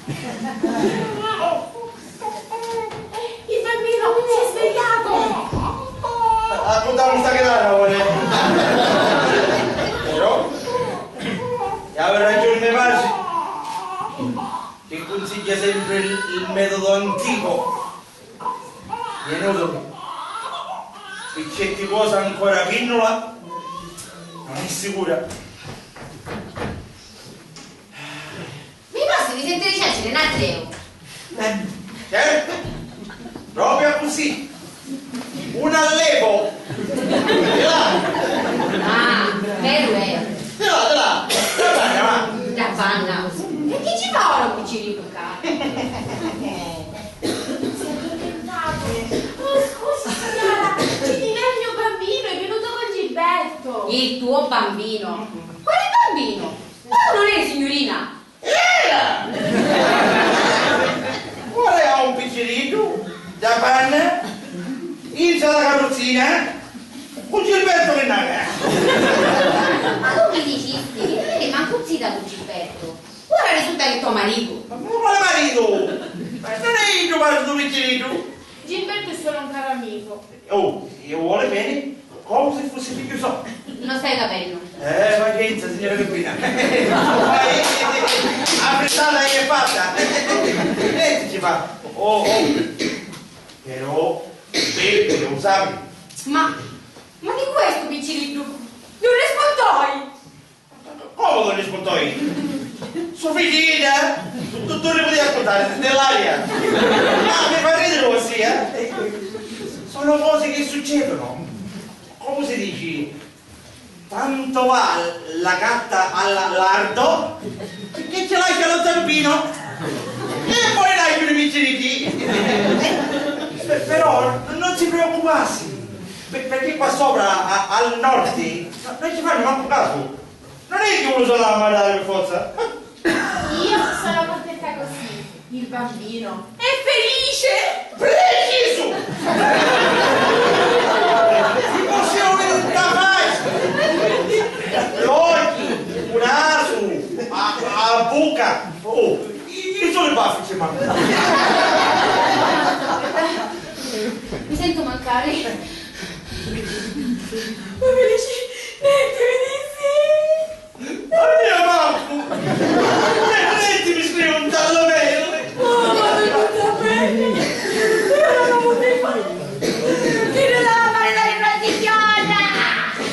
Il bambino si è svegliato! Ascoltiamo sta chitarra, vuole. Però, e aveva ragione mio padre, che consiglia sempre il, il metodo antico. Vienuto, piccetti cosa ancora pinnula, non è sicura. Mi basta di sentire cecere, Nateo. Eh, certo, proprio così. Un allevo. Di là. Ah, veru è. Di là, di là. Da panna, va. Da panna. E chi ci fa ora un picciriddu ccà? Si è addormentato. Oh, scusi, signora, ci dirà il mio bambino, è venuto con Gilberto. Il tuo bambino? Quale bambino? Ma tu non eri signorina? Era! Ora ha un picciriddu, da panna, intra la carrozzina, un Gilberto che naga. Scusa, Gilberto, ora risulta che è tuo marito. Ma quale marito? Ma non è io, ma stu picciriddu. Gilberto è solo un caro amico. Oh, e vuole bene? Come se fosse figlio suo. Non stai capendo. Eh, pazienza, signora Peppina. Ormai la frittata è fatta. Niente ci fa. Oh, oh. Però, Peppe, lo sai. Ma, ma di questo picciriddu? Non rispondo. Come non rispondo io? Sua figlia, tu, tu ne potevi ascoltare, dell'aria. Ma mi fa ridere così, eh? Sono cose che succedono. Come si dice? Tanto va la gatta al lardo che ci lascia lo zampino. E poi dai, più amici di chi. Però non si preoccuparsi, per- perché qua sopra a- al nord non ci fanno manco caso. Non è che uno se l'ha ammalare per forza. Io sono contenta così. Il bambino è felice! Preciso! Si può scrivere tutta faccia! L'occhi, il naso, a, a bocca. Oh, io sono baffo, c'è mamma. Mi sento mancare. Ma felici, niente, mi dissi. Ma mia mamma! E lei ti mi scrive un tallo vero! Oh, ma mi sta bene! Io non lo potevo! Chi ne dava fare la ripartizione?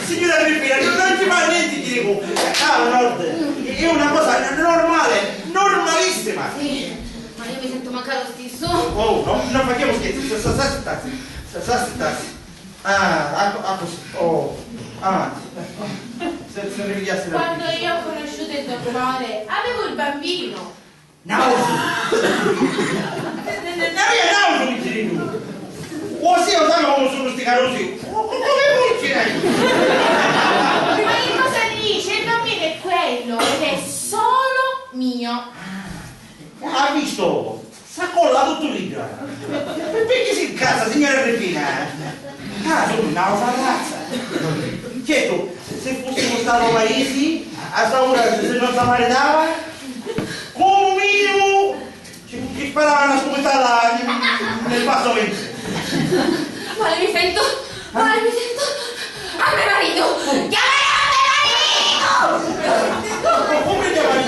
Signora Agrippina, non, non ci fa niente, ti dico. Ah, nord, è una cosa n- normale, normalissima. Sì, ma io mi sento mancare lo stesso. Oh, no, non facciamo scherzi, sta, sta, sta, sta, sta, sta, sta. Ah, ah, ah, così. Oh, avanti. Se, se ripigliassi la... Quando io ho conosciuto il dottore, avevo il bambino. Nausu! N- n- N'avia nausu, mi dici tu! O sì, o sanno come sono sti carusi? Co- co- Come funziona? Ma che cosa dice? Il bambino è quello ed è solo mio. Ha visto? S'accolla tuttu li grana. Perché si incazza, signora Agrippina? Ah, sono una razza. Certo, se, se fossimo stati paesi, a sta ora se, se non si maritava, come un minimo ci, ci sparava una scopettata nel, nel basso ventre. Male mi sento, male mi sento. A me marito! Chiamate a me marito! Come chiamare?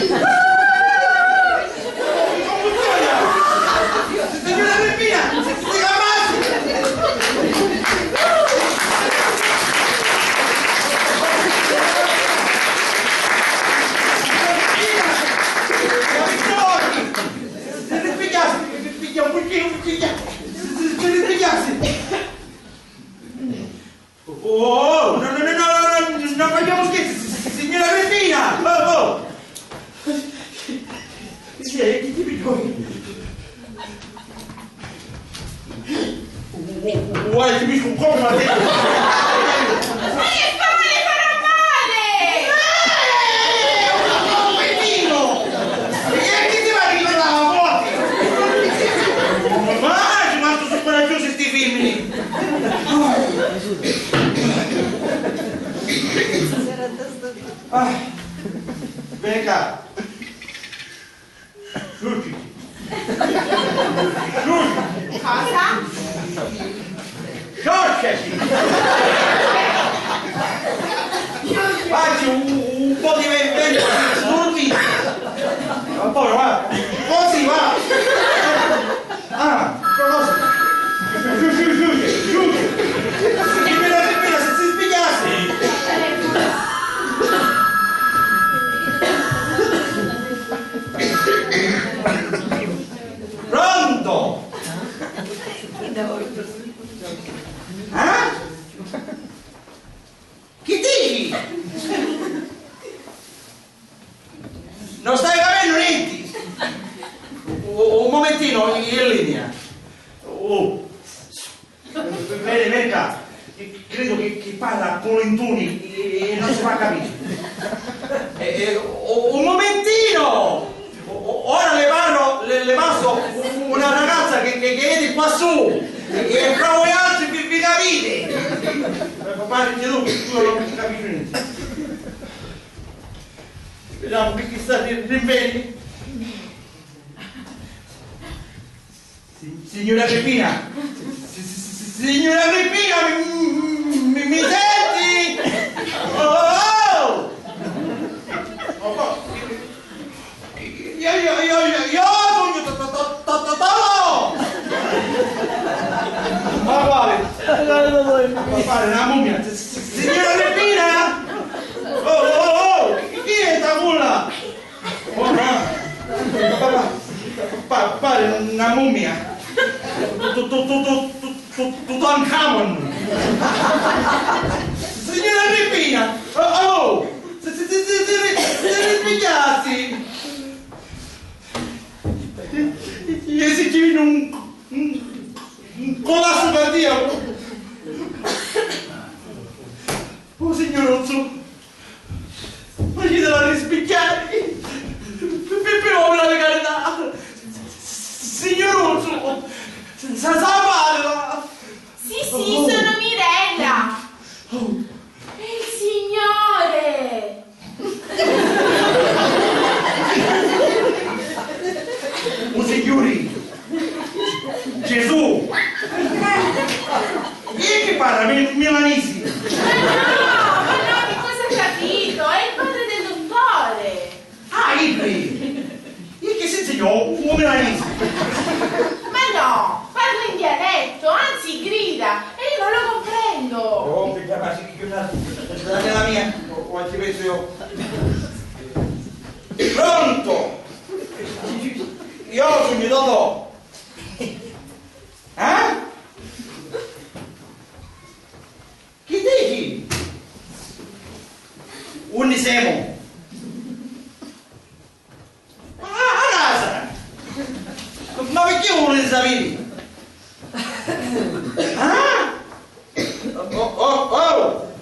Signora Peppina, si, si calmati! Signora Peppina, si, si ripigliassi, si piglia un pochino, si piglia, si, si ripigliassi. Oh, no, no, no, non facciamo scherzi, si- si- signora Peppina! Oh, oh. Chi è? Chi ti pigliò? Vuole che mi sconcorre una testa? Ma che fa male, farà male! Eh, un pochettino! E chi ti va a rivelare la voce? Ma ci quanto sono coraggiosi sti femmini! Ah, venga. Sciurcici. Sciurcici. Cosa? Sciorciaci. Facci un, un po' di vento, sciurcici. Un po', va. Così, va. Ah, cosa? Giù, giù, giù, giù, giù. Dimmi la verità, se si sbagliassi. Pronto? Eh? Chi dici? Non stai capendo niente! U- u- Un momentino, in linea. Oh. Vedi, vedi qua. Credo che, che parla a polentoni e, e non si fa capire. Eh, eh, oh, un momentino! O- o- Ora le parlo, le, le passo una ragazza che, che, che è di qua su. E fra voi altri vi, vi capite. Eh, papà, dice tu, tu non capisci niente. Dammi chissa ri-, rinveni. Si-, signura Peppina! Si-, si-, si-, si-, signura Peppina, mi, mi, mi senti? Oh, oh, oh! Oh, oh. Io, io, io, io, io sugnu To-, To-, To-, To-, To-, Totò! Ma quali? Ma pari na mumia. Si-, si-, signura Peppina! Oh, oh, oh, oh! Chi è sta culla? Oh, no. Pa-, pa-, pa-, pari na mumia. Tu, tu, tu, Tutankhamon! Signura Peppina! Oh, oh! Si, si, si, si, si ri-, si rispigghiasti! Iu si ci vinni un, un, un collassu cardiacu! Oh, signuruzzu! Facitela rispigghiari! Pi, pi, pi opra di carità! Signuruzzu! Sa, sa, salvatela! Sì, sì, sono Mirella! Oh. È il Signore! U Signuri! Gesù! Chi è che parla? Mi-, milanesi? Ma no, ma no, che cosa ha capito? È il padre del dottore! Ah, iddi! Chi si insignò u milanesi? Ma no, parla in dialetto, anzi grida, e io non lo comprendo. Oh, che chiamasi di chiun'altru. Date la mia, o, o ci penso io. Pronto? Io sono Totò. Eh? Chi dici? Unni semu? A, a casa! Ma picchì vuliti sapiri? Ah? Oh, oh, oh!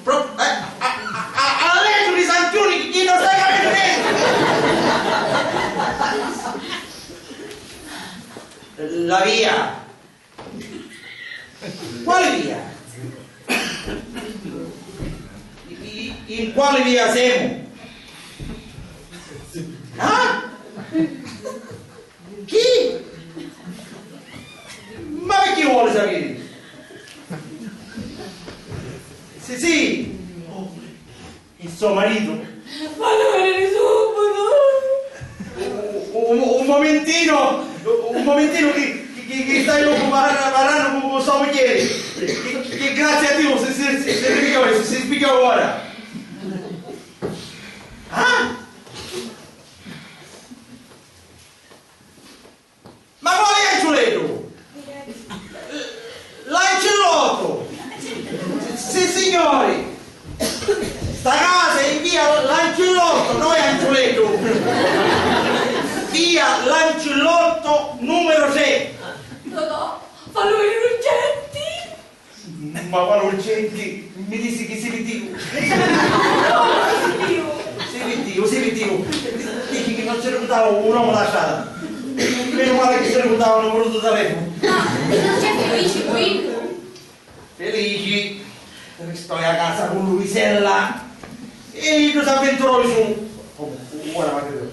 Pro-, eh, a, a, a, a lettu di Santiuni chi non stai capendo niente! La via! Quali via? I-, i-, in quali via semu? Ah? Chi? Ma picchì voli sapiri? Sì, sì. E so maritu? Fallu veniri subito! Un, un, un momentino, un momentino chi, chi, chi, chi staiu par-, parrannu cu, cu so mugghieri. Chi, chi, chi grazie a Diu si, si, si, si ripigghiò, si, si spigghiò ora. Ah? Ma quali Anciuleddu? L'Ancillottu! Sissignori! Sta casa è in via Lancillotto, no è Anciuleddu! Via Lancillotto, numero sei! Totò, fallu veniri urgenti! Ma quali urgenti? Mi dissi chi si vidiu. Comu si vidiu? Si vidiu, si vidiu. Dici chi non si ricurdava un omu dâ strata. Menu mali chi si ricurdava u numeru dû telefonu. Ma c'è Felici qui? Felici ristò a casa cu Luisella e iddu s'avvinturò di su. Ora va a cridiri.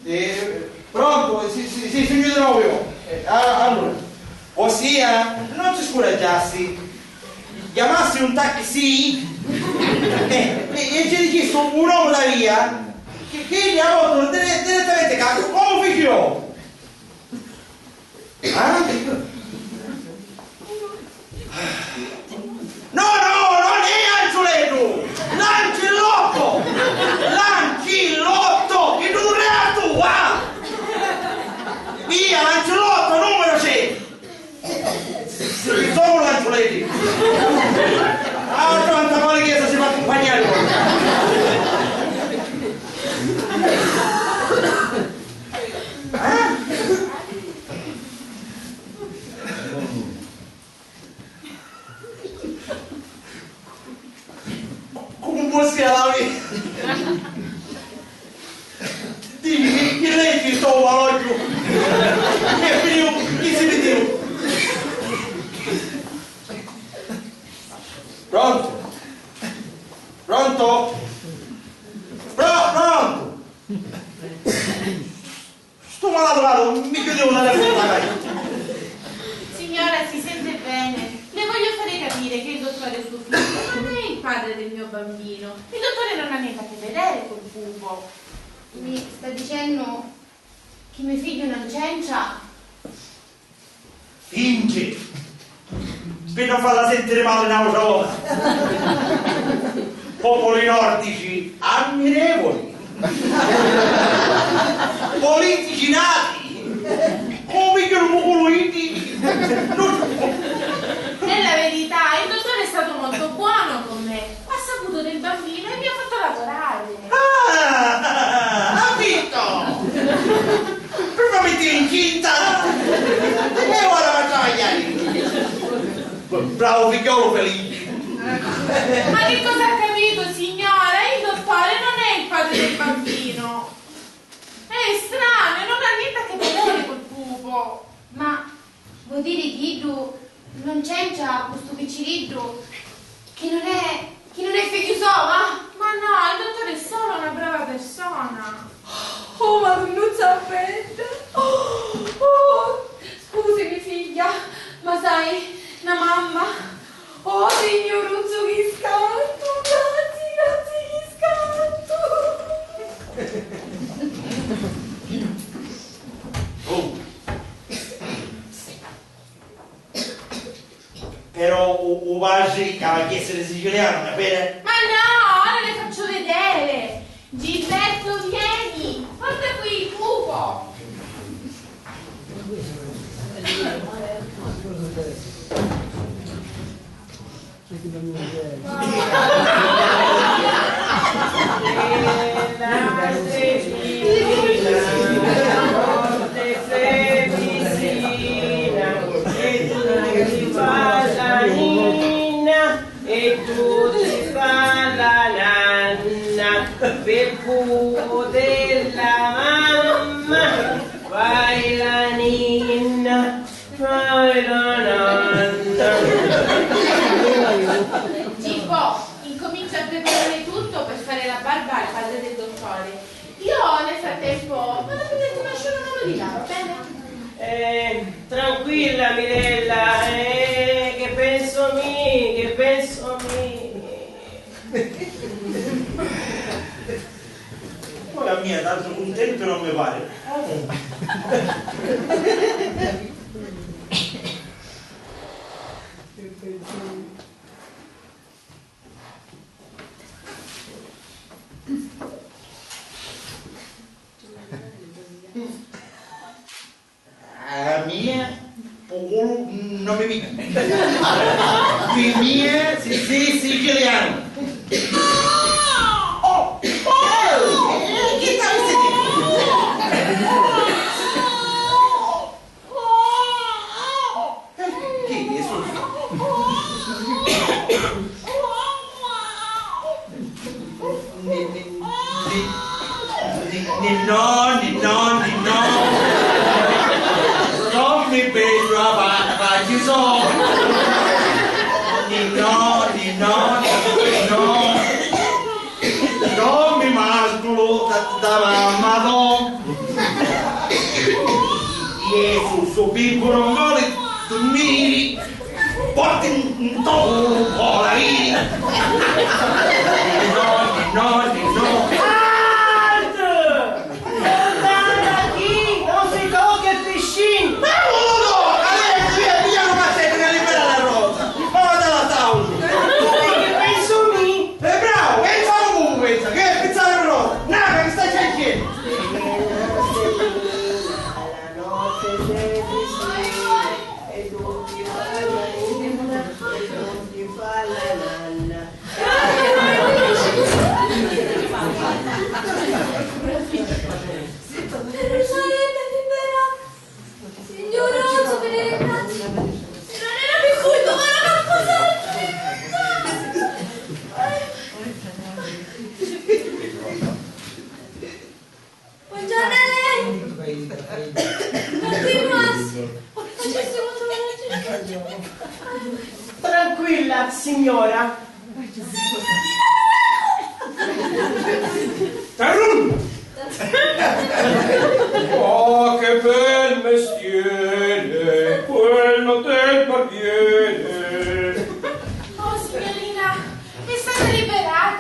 Eh, pronto? Sì, sì, sì, sugnu di novu iu. Eh, a-, allura, vossia, non si scuraggiassi, chiamassi un taxi, eh, e, e ci dicissi un nomu da via, che, che iddi a votanu dire-, direttamente ca, comu fici iu. Ah? No, no, non è Anciuleddu! Lancillotto! Lancillotto! Chi tu reatu, ah! Via Lancillotto, numero sei! Sono Lanciuleddi! Ah, quanta male chiesa si fa accumpagnare! Eh? Comu si havi? Dimmi, chi, chi leggi sto orologio? Che finiu, chi si vidiu? Bambino, il dottore non ha niente a che vedere col pupo. Mi sta dicennu chi me figghiu non c'entra? Fingi! Pi non falla sentiri mali n'autra vota! Popoli nordici ammirevoli! Politici nati! Comu pigghianu muculuiti! Non si può! Per la verità, il dottore è stato molto buono con me. Ha saputo del bambino e mi ha fatto lavorare. Ah! Ha vinto! Prima mi tieni incinta e ora va a travagghiari! Bravu figghiolu felici! Ma che cosa ha capito, signora? Il dottore non è il padre del bambino. È estraneo, non ha niente a che vedere col pupo. Ma vuol dire che iddu non c'entra cu stu picciriddu? Chi non è, chi non è figghiu so, va? Ma no, il dottore è solo una brava persona. Oh, Madunnuzza bedda! Oh, oh, scusimi, figghia, ma sai, na mamma. Oh, signuruzzu, chi scantu! Grazie, grazie, chi scantu! Oh. Però u, u patri ca havi a essiri sicilianu, non è vero? Ma no, ora le faccio vedere! Gilberto, vieni! Porta qui il pupo! E tu ti fa la nanna, pi putilla mamma, fai la ninna, fai la nanna. Gippò, incomincia a preparare tutto per fare la barba al padre del dottore. Io nel frattempo vado a prendere il tumescione nuovo di là, va bene? Eh, tranquilla, Mirella, eh, che penso mi, che penso mi. Ora mia, tanto contento non mi pare. Comunque. A mia, pu culu non mi pigghia. Pi mia si, si sicilianu. Oh! Oh! Chi t'avissi dittu? Chi, Jesù? Ni, ni, ni, ni, ni, ninnò, ninnò, ninnò. Tommi beddu a fa, fa chi so. Ninnò, ninnò, ninnò. Tommi masculu da, da mamma, Tom. Jesù, stu piccu non voli dormiri. Porti un topu, poi la vita. No, no, no. Alt! Lontana chi non si tocca il piscin! Ma uno! Adesso io, io non mi sento che libera la rosa. Ora dalla tavola. Che penso mi? E bravo, e fai un pensa, che è pensare la rosa. Naca, che stai sentendo? La notte sei vicina e tu ti fai la nanna, e tu ti fai la nanna. Signore, oggi mi ringrazio. Non era per colpa, ma era per cosa. Buongiorno a lei! Continuassi! Facessi un Tranquilla, signora. Tarun! Oh, che bel mestiere, quello del barbiere! Oh, signorina, è stata liberata!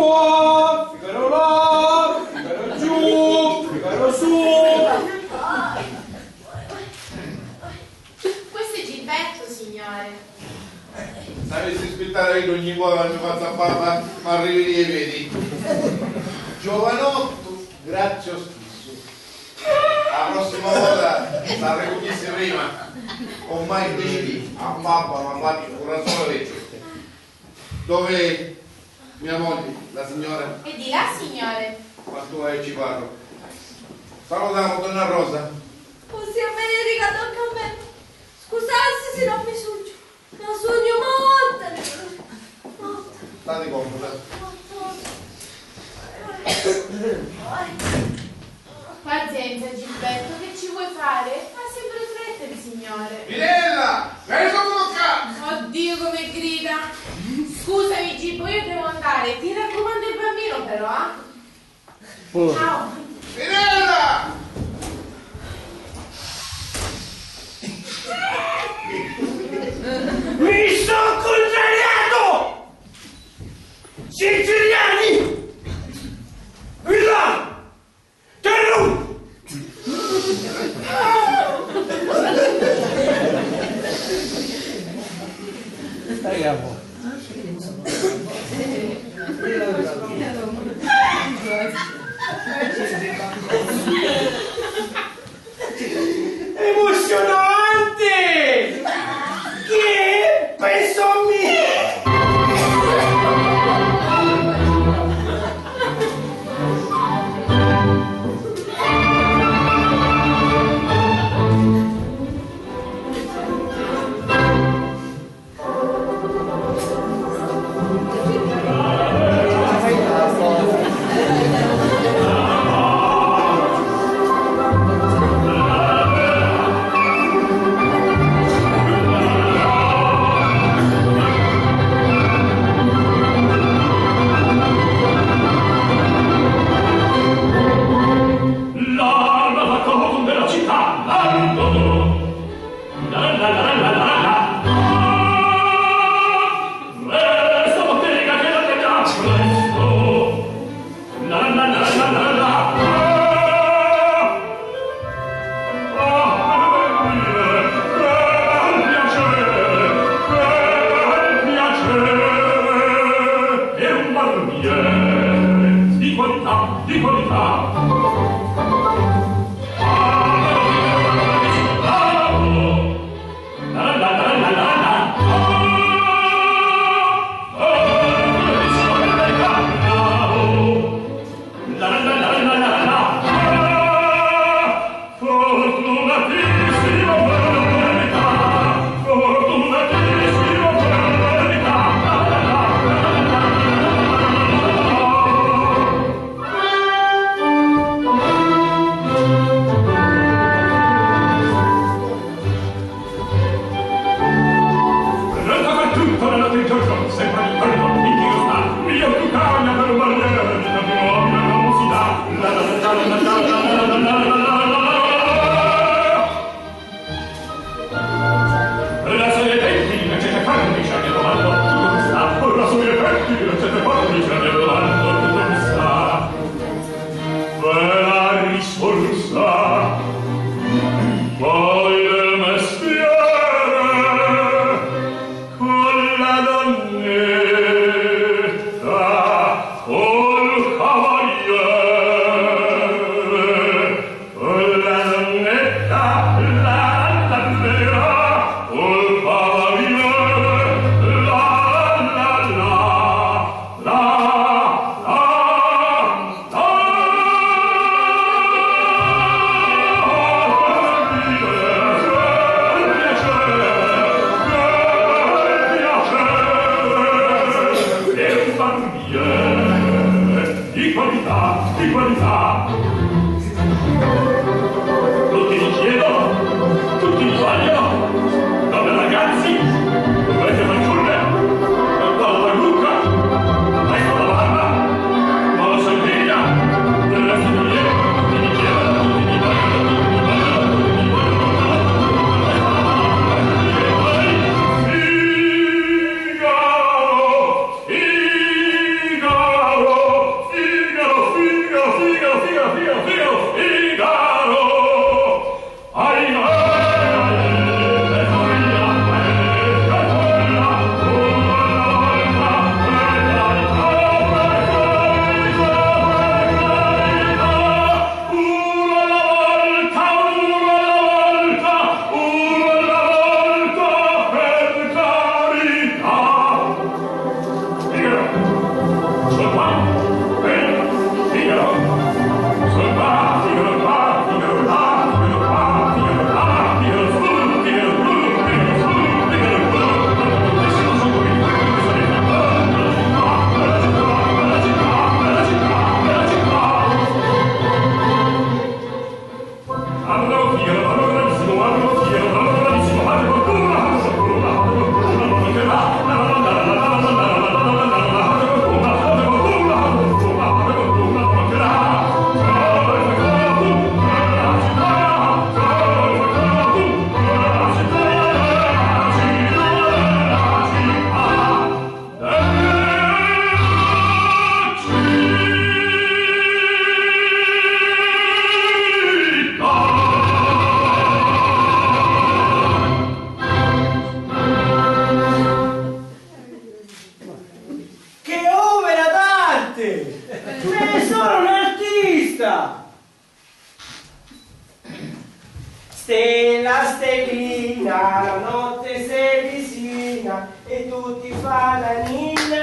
Figaro là, figaro giù, figaro su. Questo è Gilberto, signore. S'avissi spittari a iddu ogni vota mi fazzu a barba, m'arrividi i pedi. Giovanottu, grazie o stissu. A prossima vota s'arricugghissi prima, o mai pedi a barba ma fatti un rasola vecchio. Dov'è mia moglie, la signora? È di là, signore. Ma tu hai ci parlo. Salutiamo donna Rosa. Oh, zia Benedica, tocca a me. Scusassi si non mi sugnu. Ma sugnu morta. Morta. Stati comoda. Morta. Pazienza, Gilberto, che ci vuoi fare? Ha sempre fretta il signore. Mirella! Veni subito qua! Oddio, come grida! Scusami, Gibbo, io devo andare. Ti raccomando il bambino, però, ah? Ciao. Mirella! Mi sono contrariato! Siciliani! Villa! Terru! Stai a po'. Emozionante! Che penso a me! L'arma fa conto della città, l'arma. Di qualità, di qualità. Bella risorsa, poi del mestiere, con la donnetta, col cavaliere, con la donnetta, la, la, la, col cavaliere, la, la, la, la. Di qualità, di qualità. Tutti mi chiedono, tutti mi vogliono, come ragazzi, volete fanciulle, con la parrucca, presto la barba, ma la sangria, del resto di ieri, tutti mi chiedono, tutti mi vogliono, tutti mi vogliono, con la parrucca, presto la barba, ma la sangria, e poi, Figaro, Figaro. Eh, sono un artista! Stella, stellina, la notte sei vicina e tu ti fa la ninna.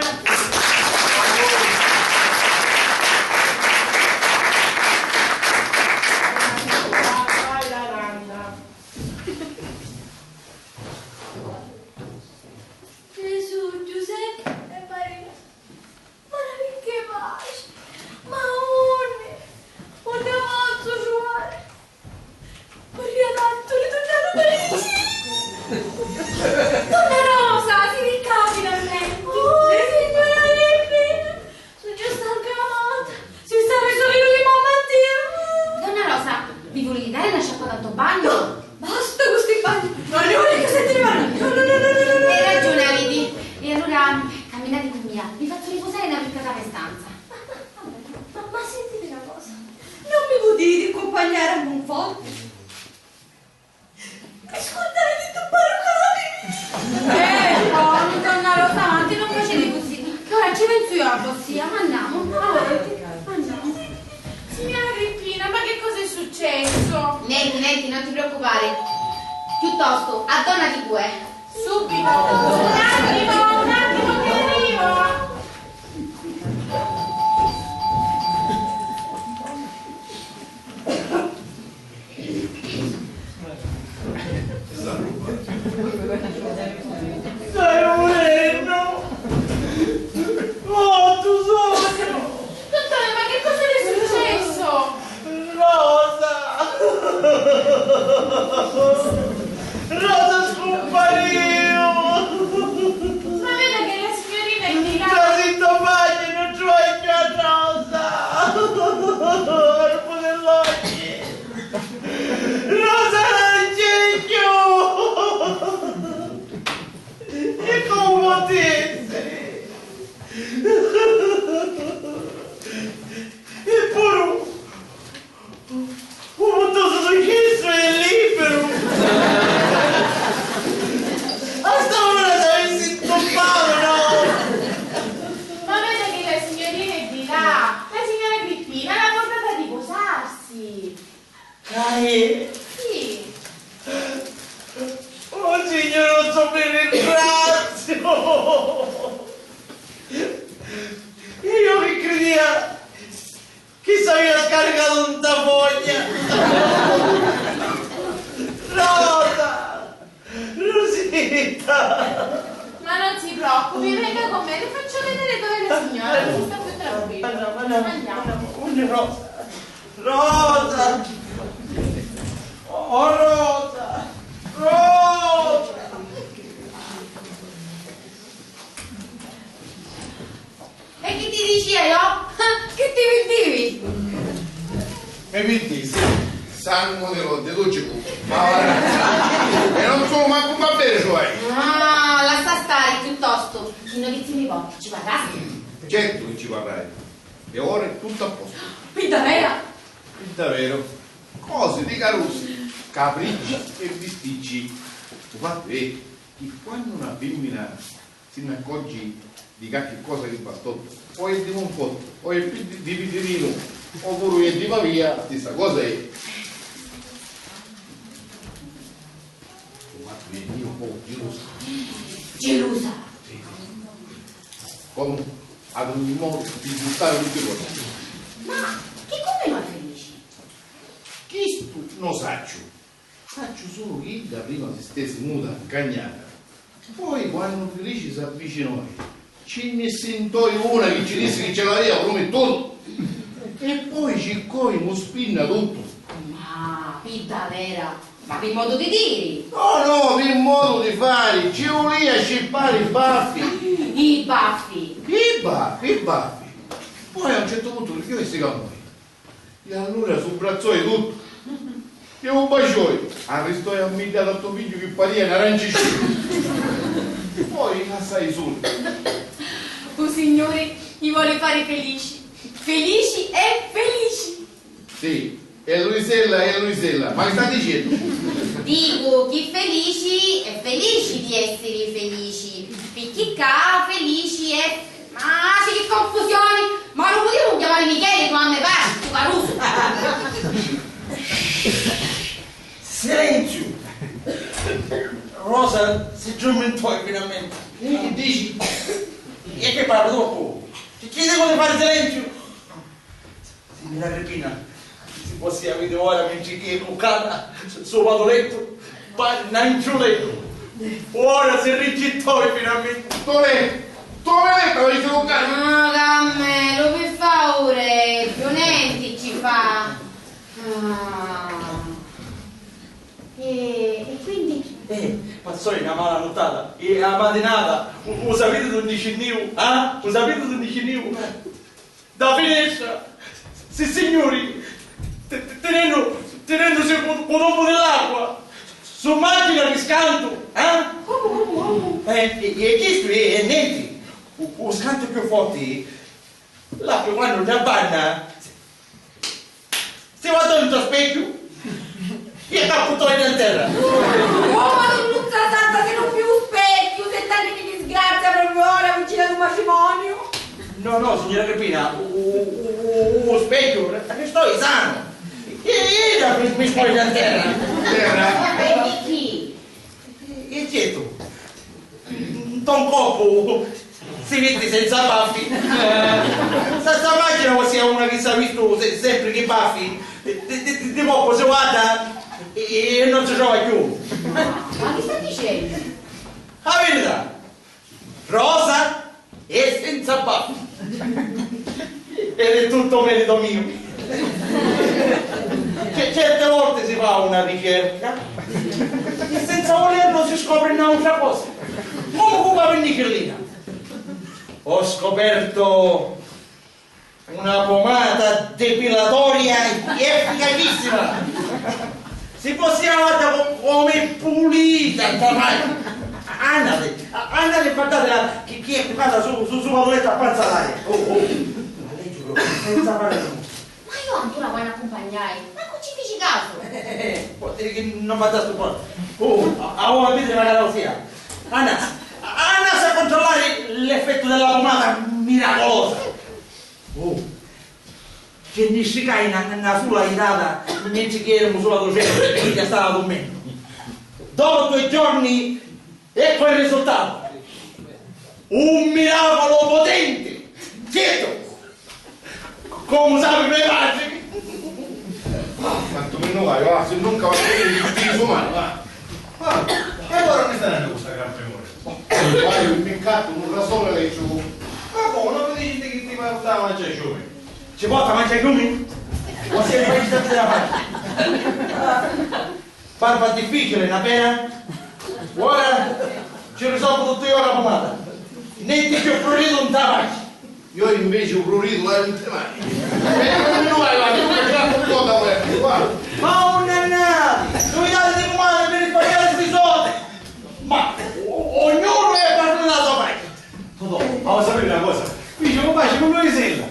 Fai la nanna. Gesù, Giuseppe e Maria. Ma picchì paci? Ma unni? Unni a pozzu truvari? Maria tantu, riturnaru parenti! Donna Rosa, si ricca finalmenti! Oh, signora Peppina, sugnu stanca morta, si stava sulu iu di mamma e tia! Donna Rosa, vi vuliti dari na sciacquata nto bagnu? Basta cu sti bagni! Non li voglio sentire mai! No, no, no, no, no, no, no. Hai ragione, Alidi. E allora camminati cu mia, vi fazzu ripusari na picca capa in stanza. Ma, ma, ma, ma, ma sentite na cosa, non mi putiti accumpagnari a Monforte? Mi scurdai di tuppari u cavi! Eh, no, donna Rosa, avanti, non faciti così, che ora ci pensu io a vossia. Andiamo, avanti, andiamo. Signora Agrippina, ma che cosa è successo? Nenti, nenti, non ti preoccupare. Piuttosto, addonnati pure. Subito. Un attimo, un attimo che arrivo. Stai murennu! Mortu sognu! Dottore, ma che cosa le è successo? Rosa! Rosa scumparìu! Ma veda che la signorina è di là! Già si sto bagno, non ci vai più a Rosa! Corpo dell'occhi! Rosa non c'è più! E comu putissi? E puru u mutusu sucessu è liberu! A sta ora s'avissi ntuppatu, no? Ma veda che la signorina è di là, la signora Agrippina l'ha portata a riposarsi. Dai! Sì. Oh Signuruzzu, vi ringraziu! Io chi cridia chi s'avia scaricatu nta fogna! Rosa! Rosita! Ma non si preoccupi, venga con me, le faccio vedere dove la signora si sta più tranquilla. Andiamo, andiamo. Andiamo. Rosa! Rosa! Oh, Rosa! Rosa! E chi ti dicia io? Chi ti virdivi? Mi virdi, sì, sangu di roddi, tu ci cu, ma e non sulu mancu un bambinu ci vai. Ah, lassa stari, piuttostu, chi notizie mi porti? Ci parrasti? Certu chi ci parrai. E ora è tuttu a postu. Pi davera? Pi daveru. Cosi di carusi, capricci e bisticci. U fattu è chi quannu na fimmina si nn'accorgi di qualchi cosa chi va stortu, o è di Monfortu, o è pi-, di Pitirinu, o puru è di Pavia, a stissa cosa è. U fattu è chi io po' gelusa. Gelusa? Sì. Comu? Ad ogni modu, ti buttare tutti i cosi. Ma chi combinò a Felici? Chistu no sacciu. Sacciu sulu chi idda prima si stesi muta ncagnata. Poi, quannu Felici s'avvicinoi, ci nni sintoi una chi ci dissi chi ci l'avia prumittutu. E poi ciccoi mu spinna tuttu. Ma pi davera? Ma pi modu di diri? No, no, pi modu di fari, ci vulia scippari i baffi. I baffi? I baffi, i baffi. Poi a un certu puntu pigghioi e si camoi. E allura s'u brazzoi tuttu. E u bacioi. Arristoi ammiddatu a to figghiu chi paria n'aranciccinu. Poi i lassai suli. U Signuri i voli fari felici. Felici e felici. Sì, è Luisella, è Luisella, ma chi sta dicennu? Dicu chi felici è felici di essiri felici, picchì ccà felici è... Ma sì, chi confusioni! Ma Giù mi ntoi finalmenti. E chi dici? E chi parlu troppu? Chi, chi dicu di fari silenziu? Signora Agrippina, si vossia vidi ora mentri chi è cuccata su, su vatulettu, pa n'anciulettu. Ora si rici ntoi finalmenti. Tole, tole, tole, si cuccata. Ah, Carmelu, pi favuri, chiù nenti ci fa. Ah. E, e quindi? Eh, passoi na mala nuttata e a matinata, u, u sapiti dunni cinniu? Ah? U sapiti dunni cinniu? Da finestra! Sissignuri! Ti, ti, tinennu, tinennusi cu, cu tombu di l'acqua! Su machina di scantu, eh? Comu, comu, comu? Eh, e, e chistu è, è nenti. U, u scantu chiù forti, l'acqua quannu ci abbanna, si, si va ddu nto specchiu e ca cu toi a terra. Oh, Madunnuzza Santa, si non più specchiu, si tanti di disgrazia proprio ora, vicino ad un matrimonio. No, no, signora Agrippina, u, u, u, u specchiu, restoi sanu. E, e io mi, mi spoglio a terra. Terra? E di chi? E certu, nto un coppu si vitti senza baffi. Sta, sta macchina, ossia una chi s'ha vistu se, sempri chi baffi, di, di, di, di coppu si guarda e, e non si trova più. Ma, ma chi sta dicennu? A verità. Rosa è senza baffi. Ed è tutto merito mio. C-, certe volte si fa una ricerca e senza volerlo si scopre un'altra cosa. Come con la pennicellina. Ho scoperto una pomata depilatoria efficacissima! Si può sia guarda co-, come è pulita sta macchina! Andate, a-, andate e guardatela chi, chi è bucata su, su, su la letto a panza all'aria! Oh, oh! La leggi proprio senza fare rumore! Ma io ancora voi n'accumpagnai, ma non ci fici casu! Eh, eh, eh, vuol dire che non va da sto porto! Oh, a, a, oh, avete una carossia! Anna, Anna sa controllare l'effetto della pomata miracolosa! Oh, ci nni stricai na, na sula jitata mentri chi eramu sulla crocetta e chidda stava durmennu. Dopo due giorni, ecco il risultato. Un miracolo potente! Certo! Comu sapi me patri! Quantu mi nnu vai, va, si nunca va a finiri chi ti sumari, va. Ah, e allora mi sta dando questa gran premura? Vai, un piccatto, un rasone elettrico. Ma come, non mi dicite che ti portava a mangiare ciumi? Ci porta a mangiare ciumi? O sei il regista della parte? Barba difficile, na pena? Ora ci risolvo tutto io la pomata. Nenti più prurito un tabacchi. Io invece u prurito l'haiu nte mani. E non mi vai, vai, io mi tratto un po' da voi, guarda. Ma un nannati! Dui dati di pomata per risparmiare sti soldi! Ma o-, ognuno è padrone della sua macchina. Totò, ma vuoi sapere una cosa? Qui c'è un bacio con noi sella.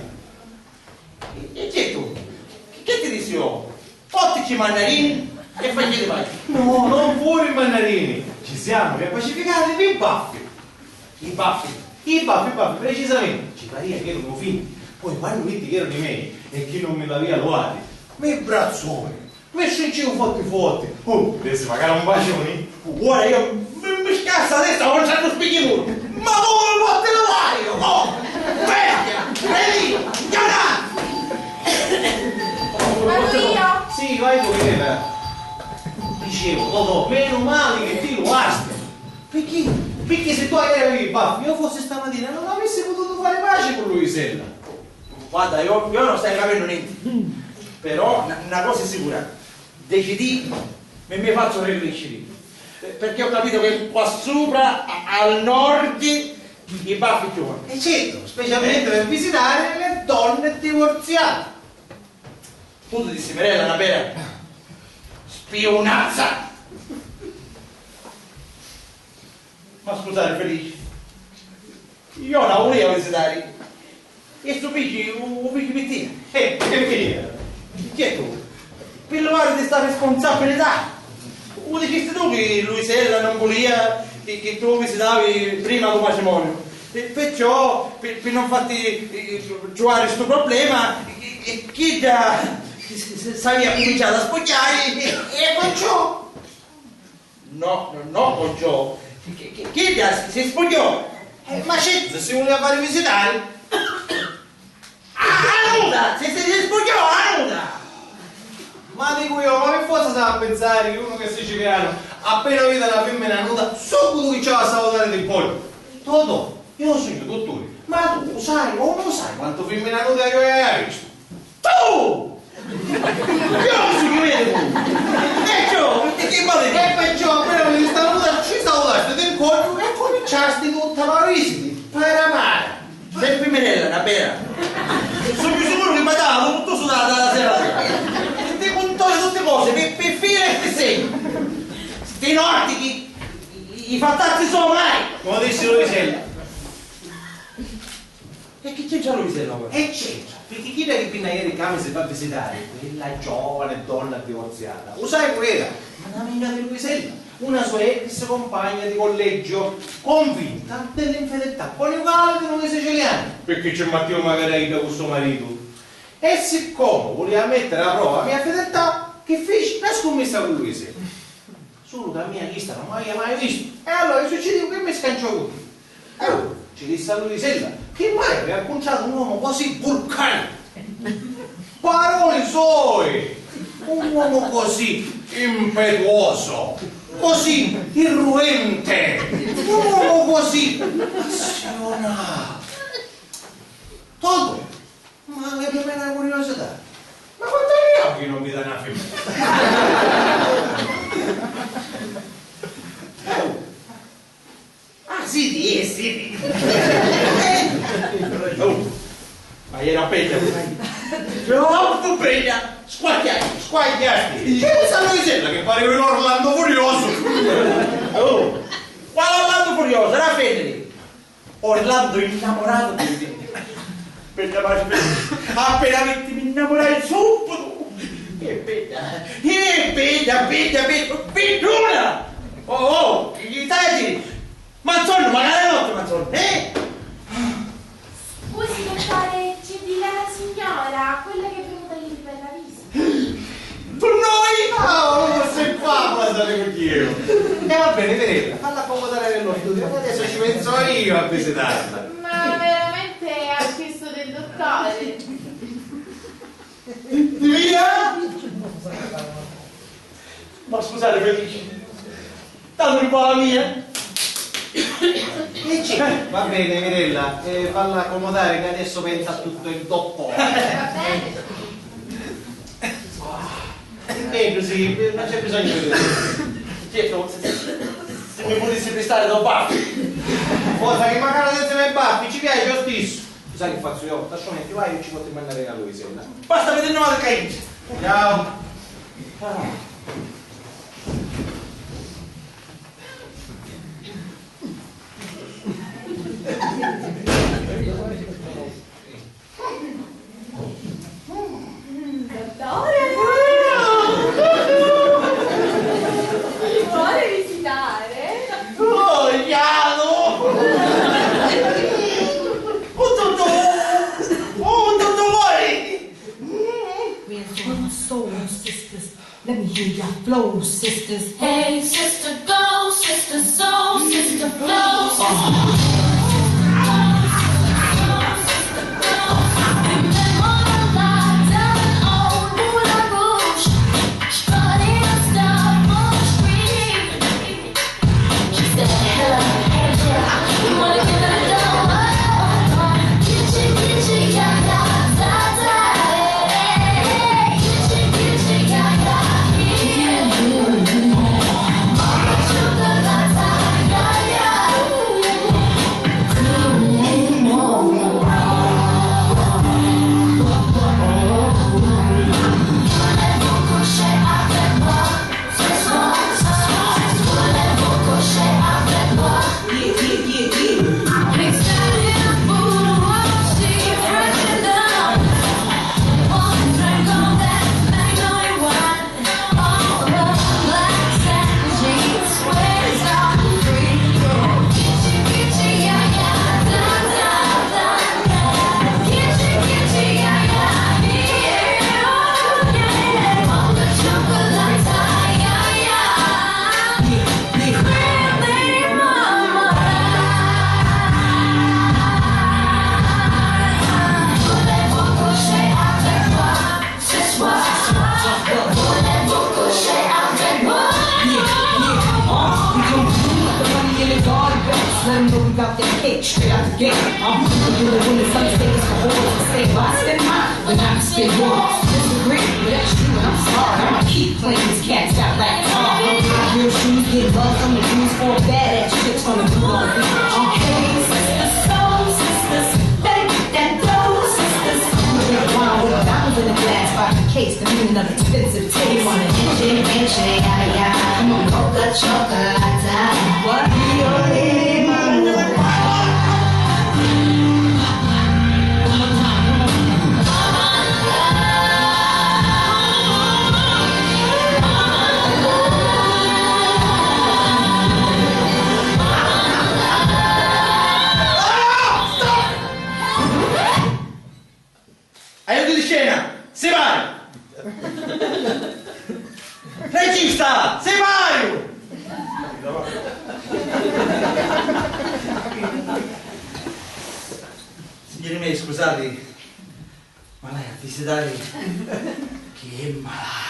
E, e chi è tu? Chi, chi ti dissi io? Fottici i mannarini e faciti pace. No, non pure i mannarini. Ci siamo riappacificati pî baffi. I baffi? I baffi, i baffi, precisamente. Ci paria che erano finti. Poi quando vitti che erano i mei e chi non mi l'avia luati, mi brazzò. Mi strincìu forti forti. Uh, vulessi magari un baciuni? Ora io mi, mi scassa a testa contro stu spigghinuru. Ma come lo porti l'aria? Oh! Vecchia! Cretino! Cagà! Parlo io? Sì, vai tu, Milena. Dicevo, Totò, meno male che ti lo asti. Perché? Perché se tu avevi i baffi, io forse stamattina non avresti potuto fare pace con Luisella. Guarda, io, io non stai capendo niente. Però na, na cosa è sicura. Decidì, mi, mi faccio ricrescere. Eh, perché ho capito che qua sopra, a, al nord, i baffi giovani. E certo, specialmente per visitare le donne divorziate. Tu ti dissi, Mirella, una vera spiunazza! Ma scusate, Felice, io non volevo visitare. E stu fici, u, u fici pi tia. Eh, pi tia? Chi è tu? Pi livare di sta responsabilità. U dicisti tu chi Luisella non volia chi, chi tu visitavi prima dû matrimoniu. E perciò, pi, pi non fatti, eh, truvari stu problema, e, e chidda s-, s-, s'avia cuminciatu a spugghiari e, e perciò No, no, no, Poggio, Chi, chi, chi idda si, si spugghiò? Eh, ma certu, si si vulìa fari visitari. A, a nuda! Si, si, si spugghiò a nuda! Ma dicu iu, ma pi forza s'ha a pinsari chi unu chi è sicilianu, appena vidi na fimmina nuda, subitu chi ci havi a salutari di ncogghiu. Totò, iu sugnu dutturi, ma tu u sai o nun u sai quantu fimmina nuda iu haiu vistu? Tu! Iu sugnu medicu! E ciò, e chi voli diri? E perciò appena mi visti nuda ci salutasti di ncogghiu e cuminciasti tutta la visita, para para! Sempri Mirella, na bella! Sugnu sicuru chi mi dava lu cuttusu da, da, da sera a sera! Ti cuntai tutti cosi, pi, pi fila e pi segnu! Sti nordichi, i, i, i fattazzi so mai! Comu dissi Luisella. E chi c'entra Luisella ora? E c'entra, pirchì chidda chi vinni aieri ccà mi si fa visitari, quella giovane donna divorziata, u sai cu era? Un'amica di Luisella, una so ex compagna di colleggio, convinta dell'infedeltà coniugale di noi siciliani. Pirchì ci mmattiu macari a idda cu so maritu. E siccomu vulìa mettiri a prova a mia fideltà, chi fici? Na scummissa cu Luisella. Sulu ca a mia chista non m'avia mai vistu. E allora chi succidìu? Chi mi scanciò cu idda. E allora ci dissi a Luisella chi mai avia ncuntratu un uomo così vulcanicu. Paroli soi! Un uomo così impetuoso, così irruente, un uomo così passionato. Totò, ma mi preme na curiosità. Ma quantu anni havi chi non vidi na fimmina? Oh. Ah, siti, eh, siti. Oh. Ma era bedda, sai? Troppu bedda! Squagliai, squagliasti! C'è questa Luisella che pareva un Orlando Furioso! Oh. Quale Orlando Furioso? Era femmina! Orlando innamorato di me. Aspetta, ma aspetta. Appena vitti mi innamorai subito. Che bella, che bella, bella, bella, belluna! Oh, oh, chi stai a diri? Manzoni, magari notte, Manzoni, eh? Scusi, dottore, c'è di là la signora, quella che è venuta ieri per la visita. Pi noi? Ah, oh, si fa passari cu Diu! E va beni, Mirella, falla accomodari nel nostro studio, che adesso ci penso io a visitarla. Ma veramente ha chiesto del dottore? Via! Ma scusate, Felice, dammi un po' la mia. E c'è? Va bene, Mirella, eh, falla accomodare che adesso pensa a tutto il dottore. Va bene. È meglio, sì, non c'è bisogno di... Certo, se, se, se mi pudessi prestare due baffi. Forza, che magari senza i miei baffi ci piace lo stesso. Sai che faccio io? Lasciamo che vai, io ci porto in mandare a Luisella. Basta vedere una volta che inizia. Ciao. Dottore! Mi vuole visitare? Oh, Iago! Un tuttu! Un tuttu voi! We are soul sisters. Let me hear your flow, sisters. Hey, sister, go, sister, soul, sister, flow, sister. Straight out the gate. Uh, you the women, some say it's the boys, but say, why spend mine when I can spend yours? Disagree, but that's true, and I'm sorry. I'ma keep playing these cats out like tar. High heel shoes get bugs on the blues for badass chicks on the blue. Uh, hey, sisters, soul sisters, better get that dough, sisters. Red wine with diamonds in the glass, by the case, the meaning of expensive taste. Wanna inche, inche, yeah, yeah. Come on, mocha chocolate. What? Aiutu di scena! Sipario! Regista! Sipario! Signori miei, scusate, ma lei ha visitare chi è malata.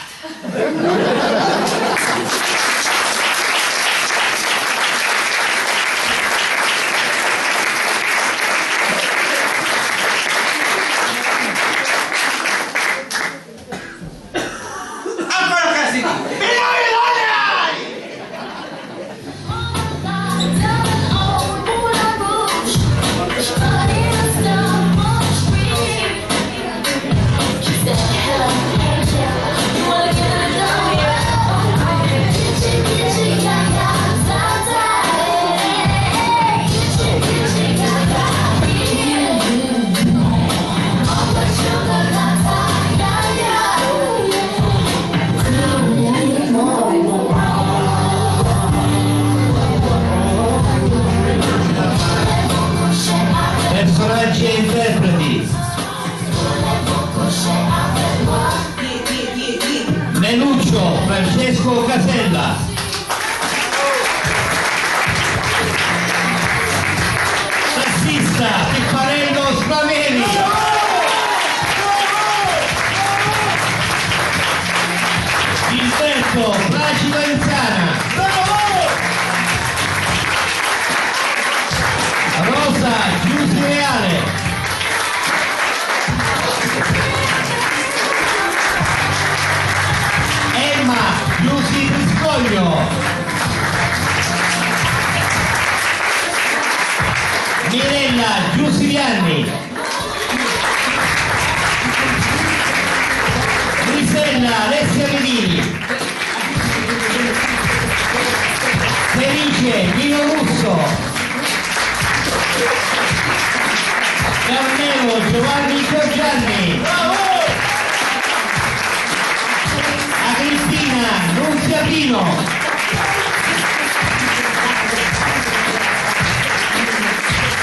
Ancora casini! Via, via, via! Personaggi e interpreti. Meluccio, Francesco Casella. Bassista, Pipparello Sclameri. Gilberto, Placido Insana. Rosa, Giusy Reale. Emma, Giusy Riscoglio. Mirella, Giusy Vianni. Grisella, Alessia Medini. Felice, Nino Russo. Carmelo, Giovanni Giorgianni. Agrippina, Nunzia Pino.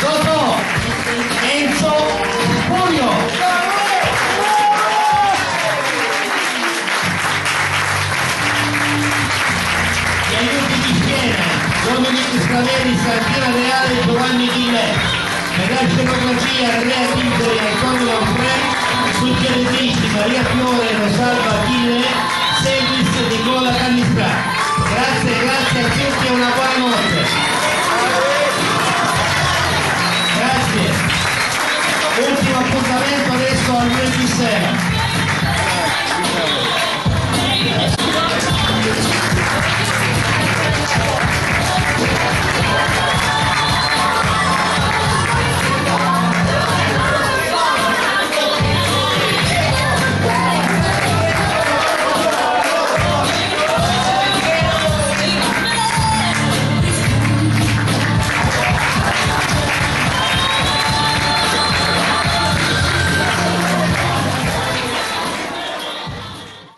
Totò, Enzo Furio. Gli aiuti di scena, Dominic Sclaveri, Santina Reale, Giovanni Ghillè. Per la scenografia, Andrea Tinteri, Antonio Manfrè. Suggerittrici, Maria Fiore, Rosalba Ghillè. Seguis, Nicola Cannistrà. Grazie, grazie a tutti e una buona notte.